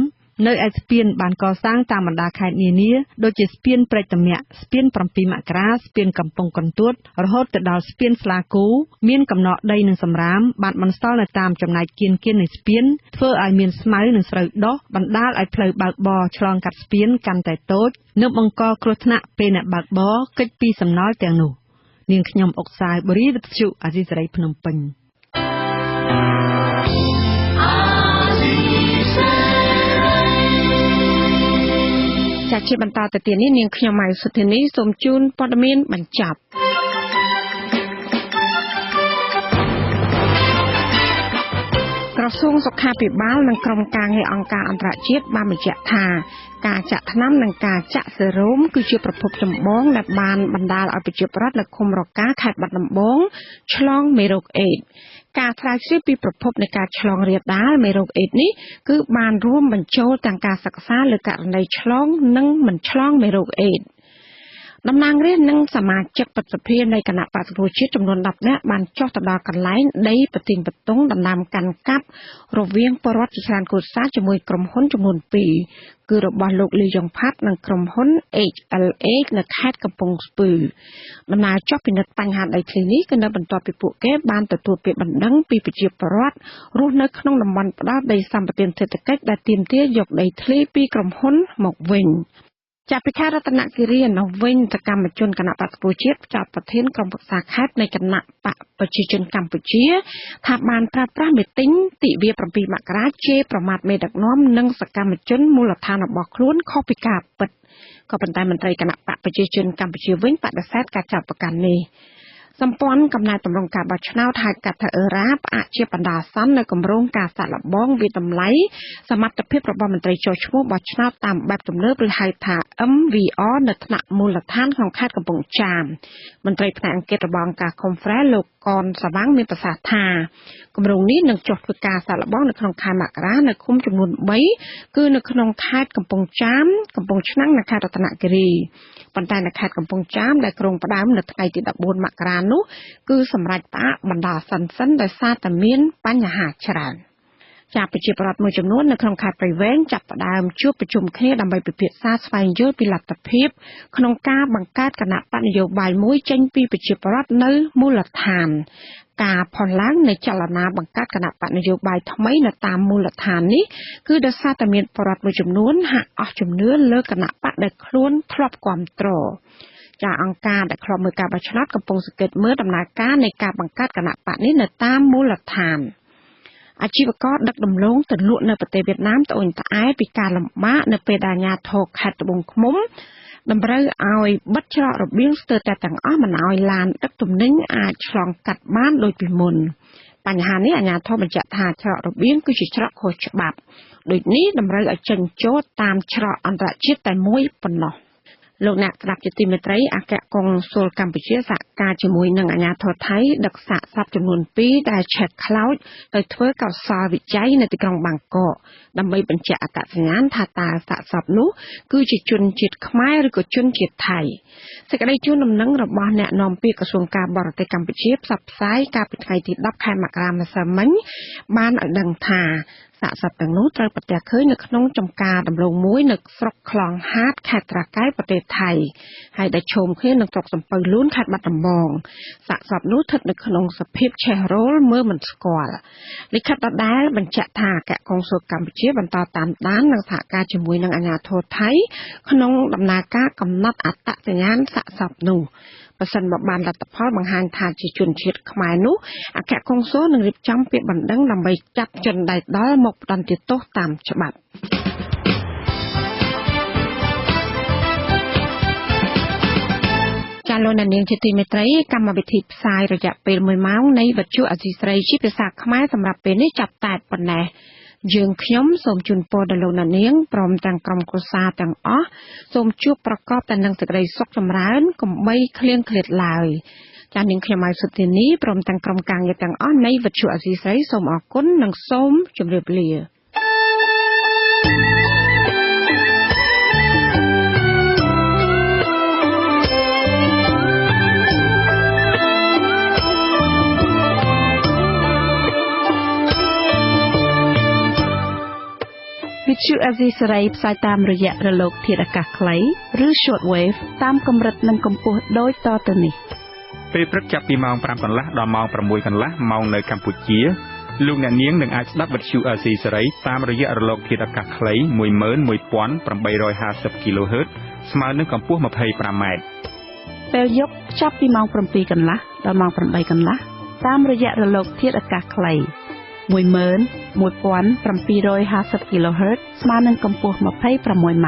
នៅឯស្ពានបានកសាងតាមបណ្ដាខេត្តនានាដូចជាស្ពានព្រែកតាមាក់ស្ពាន7មករាស្ពានកំពង់កន្ទួតរហូតទៅដល់ស្ពានស្លាគូមានកំណកដីនិងសម្រាមបានបន្សល់នៅតាមចំណែកគៀនៗនៃស្ពានធ្វើឲ្យមានស្មៅនិងស្រូវដុះបណ្ដាលឲ្យផ្លូវបើកបរឆ្លងកាត់ស្ពានកាន់តែតូចនិងបង្កគ្រោះថ្នាក់ពេលអ្នកបើកបរគេចពីសំណល់ទាំងនោះនាងខ្ញុំអុកសាយបុរីវិទ្យុអាស៊ីសេរីភ្នំពេញចាជាបន្តទៅទៀតនេះនាងខ្ញុំម៉ៅសុធានីសូមជូនព័ត៌មានបញ្ចប់ សួងសុខាភិបាលនិងក្រុមការងារអង្គការអន្តរជាតិបានបញ្ជាក់ថាការចាក់ថ្នាំនិងការចាក់សេរ៉ូមគឺជាប្រភពចម្បងដែលបានបណ្ដាលឲ្យប្រជាពលរដ្ឋនៅឃុំរកាខេត្តបាត់ដំបងឆ្លងមេរោគអេដស៍ការស្រាវជ្រាវពីប្រភពនៃការឆ្លងរាលដាលមេរោគអេដស៍នេះគឺបានរួមបញ្ចូលទាំងការសិក្សាលើករណីឆ្លងនិងមិនឆ្លងមេរោគអេដស៍តំណាងរាស្ត្រនិងសមាជិកព្រឹទ្ធសភានៃគណបក្សសង្គ្រោះជាតិចំនួន10នាក់បានចុះទៅដល់កន្លែងដីប្រទីងប្រទង់ដណ្ដើមកាន់កាប់រវាងពលរដ្ឋជាច្រើនគ្រួសារជាមួយក្រុមហ៊ុនចំនួន2គឺរបស់លោកលីយ៉ុងផាត់និងក្រុមហ៊ុន HLA នៅខេត្តកំពង់ស្ពឺដំណើរចុះពិនិត្យបញ្ហាដីធ្លីនេះគឺនៅបន្ទាប់ពីពួកគេបានទទួលពាក្យបណ្ដឹងពីប្រជាពលរដ្ឋរស់នៅក្នុងតំបន់ផ្ដល់ដីសម្បទានសេដ្ឋកិច្ចដែលទាមទារយកដីធ្លីពីក្រុមហ៊ុនមកវិញចាប់ពីខេត្តរតនគិរីនៅវិញសកម្មជនគណបក្សប្រជាជាតិចោទប្រធានក្រុមប្រឹក្សាខេត្តនៃគណបក្សប្រជាជនកម្ពុជាថាបានប្រើប្រាស់មីទីងទិវា7មករាជេរប្រមាថមេដឹកនាំនិងសកម្មជនមូលដ្ឋានរបស់ខ្លួនខុសពីការពិតក៏ប៉ុន្តែមន្ត្រីគណបក្សប្រជាជនកម្ពុជាវិញបដិសេធការចោទប្រកាន់នេះសម្ព័ន្ធកំណែទម្រង់ការបោះឆ្នោតហៅកាត់ថាអឺរ៉ាផ្អាកជាបណ្ដោះអាសន្ននៅគម្រោងការសាកល្បងវាតម្លៃសមត្ថភាពរបស់មន្ត្រីចុះឈ្មោះបោះឆ្នោតតាមបែបទំនើបឬហៅថា MVR នៅថ្នាក់មូលដ្ឋានក្នុងខេត្តកំពង់ចាមមន្ត្រីផ្នែកអង្កេតរបស់អង្គការ Confrere លោកកនសវាងមានប្រសាសន៍ថាគម្រោងនេះនឹងចុះធ្វើការសាកល្បងនៅក្នុងខែមករានៅឃុំចំនួន3គឺនៅក្នុងខេត្តកំពង់ចាមកំពង់ឆ្នាំងនិងខេត្តរតនគិរីប៉ុន្តែនៅខេត្តកំពង់ចាមដែលក្រុងផ្ដើមនៅថ្ងៃទី14មករានោះគឺសម្រាប់ផ្អាកបណ្ដោះអាសន្នសិនដោយសារតែមានបញ្ហាច្រើនចាប្រជាពលរដ្ឋមួយចំនួននៅក្នុងខេត្តព្រៃវែងចាប់ផ្ដើមជួបប្រជុំគ្នាដើម្បីពិភាក្សាស្វែងយល់ពីលទ្ធភាពក្នុងការបង្កើតគណបក្សនយោបាយមួយចេញពីប្រជាពលរដ្ឋនៅមូលដ្ឋានការផុសឡើងនៃចលនាបង្កើតគណបក្សនយោបាយថ្មីនៅតាមមូលដ្ឋាននេះគឺដោយសារតែមានពលរដ្ឋមួយចំនួនហាក់អស់ជំនឿលើគណបក្សដែលខ្លួនធ្លាប់គាំទ្រចាអង្គការដែលធ្លាប់មើលការបោះឆ្នោតកំពុងសង្កេតមើលដំណើរការនៃការបង្កើតគណបក្សនេះនៅតាមមូលដ្ឋានអាជីវករដឹកដំឡូងទៅលក់នៅប្រទេសវៀតណាមត្អូញត្អែពីការលំបាកនៅពេលដែលអាជ្ញាធរខេត្តត្បូងឃ្មុំតម្រូវឲ្យបិទច្រករបៀងស្ទើរតែទាំងអស់មិនឲ្យឡានដឹកទំនិញអាចឆ្លងកាត់បានដូចពីមុនបញ្ហានេះអាជ្ញាធរបញ្ជាក់ថាច្រករបៀងគឺជាច្រកខុសច្បាប់ដូចនេះតម្រូវឲ្យចេញចូលតាមច្រកអន្តរជាតិតែមួយប៉ុណ្ណោះលោកអ្នកស្ដាប់ជាទីមេត្រីអគ្គកុងស៊ុលកម្ពុជាសហការជាមួយនឹងអាជ្ញាធរថៃដឹកសាកសពចំនួន2ដែលឆេះខ្លោចទៅធ្វើកោសលវិច័យនៅទីក្រុងបាងកកដើម្បីបញ្ជាក់អត្តសញ្ញាណថាតើសាកសពនោះគឺជាជនជាតិខ្មែរឬក៏ជនជាតិថៃសេចក្តីជូនដំណឹងរបស់អ្នកនាំពាក្យក្រសួងការបរទេសកម្ពុជាផ្សព្វផ្សាយកាលពីថ្ងៃទី10ខែមករាម្សិលមិញបានឲ្យដឹងថាសាកសពទាំងនោះត្រូវប្រទះឃើញនៅក្នុងចំការដំឡូងមួយនៅស្រុកខ្លងហាតខេត្តត្រាកែវប្រទេសថៃហើយដែលឈោមគ្នានឹងស្រុកសំពៅលូនខេត្តបាត់ដំបងសាកសពនោះស្ថិតនៅក្នុងសភាពឆេះរោលមើលមិនស្គាល់លិខិតដដែលបញ្ជាក់ថាអគ្គកុងស៊ុលកម្ពុជាបន្តតាមដាននិងសហការជាមួយនឹងអាជ្ញាធរថៃក្នុងដំណើរការកំណត់អត្តសញ្ញាណសាកសពនោះប្រសិនបើបានលទ្ធផលបង្ហាញថាជាជនជាតិខ្មែរនោះអគ្គកុងស៊ុលនឹងរៀបចំពាក្យបណ្ដឹងដើម្បីចាប់ជនដៃដល់មកផ្ដន្ទាទោសតាមច្បាប់ចាលោកអ្នកនាងជាទីមេត្រីកម្មវិធីផ្សាយរយៈពេល1ម៉ោងនៃវិទ្យុអាស៊ីសេរីជាភាសាខ្មែរសម្រាប់ពេលនេះចាប់តែប៉ុណ្ណេះយើងខ្ញុំសូមជូនពរដល់លោកអ្នកនាងព្រមទាំងក្រុមគ្រួសារទាំងអស់សូមជួបប្រកបតែនឹងសេចក្តីសុខចម្រើនកុំបីឃ្លៀងឃ្លាតឡើយចានាងខ្ញុំម៉ៅសុធានីព្រមទាំងក្រុមការងារទាំងអស់នៃវិទ្យុអាស៊ីសេរីសូមអរគុណនិងសូមជម្រាបលាវិទ្យុអាស៊ីសេរីផ្សាយតាមរយៈរលកធាតុអាកាសខ្លីឬ Shortwave តាមកម្រិតនិងកម្ពស់ដូចតទៅនេះពេលព្រឹកចាប់ពីម៉ោង5កន្លះដល់ម៉ោង6កន្លះម៉ោងនៅកម្ពុជាលោកអ្នកនាងនឹងអាចស្ដាប់វិទ្យុអាស៊ីសេរីតាមរយៈរលកធាតុអាកាសខ្លី11850 kHz ស្មើនឹងកម្ពស់ 25m ពេលយប់ចាប់ពីម៉ោង7កន្លះដល់ម៉ោង8កន្លះតាមរយៈរលកធាតុអាកាសខ្លី11750 kHz ស្មើនឹងកម្ពស់ 26m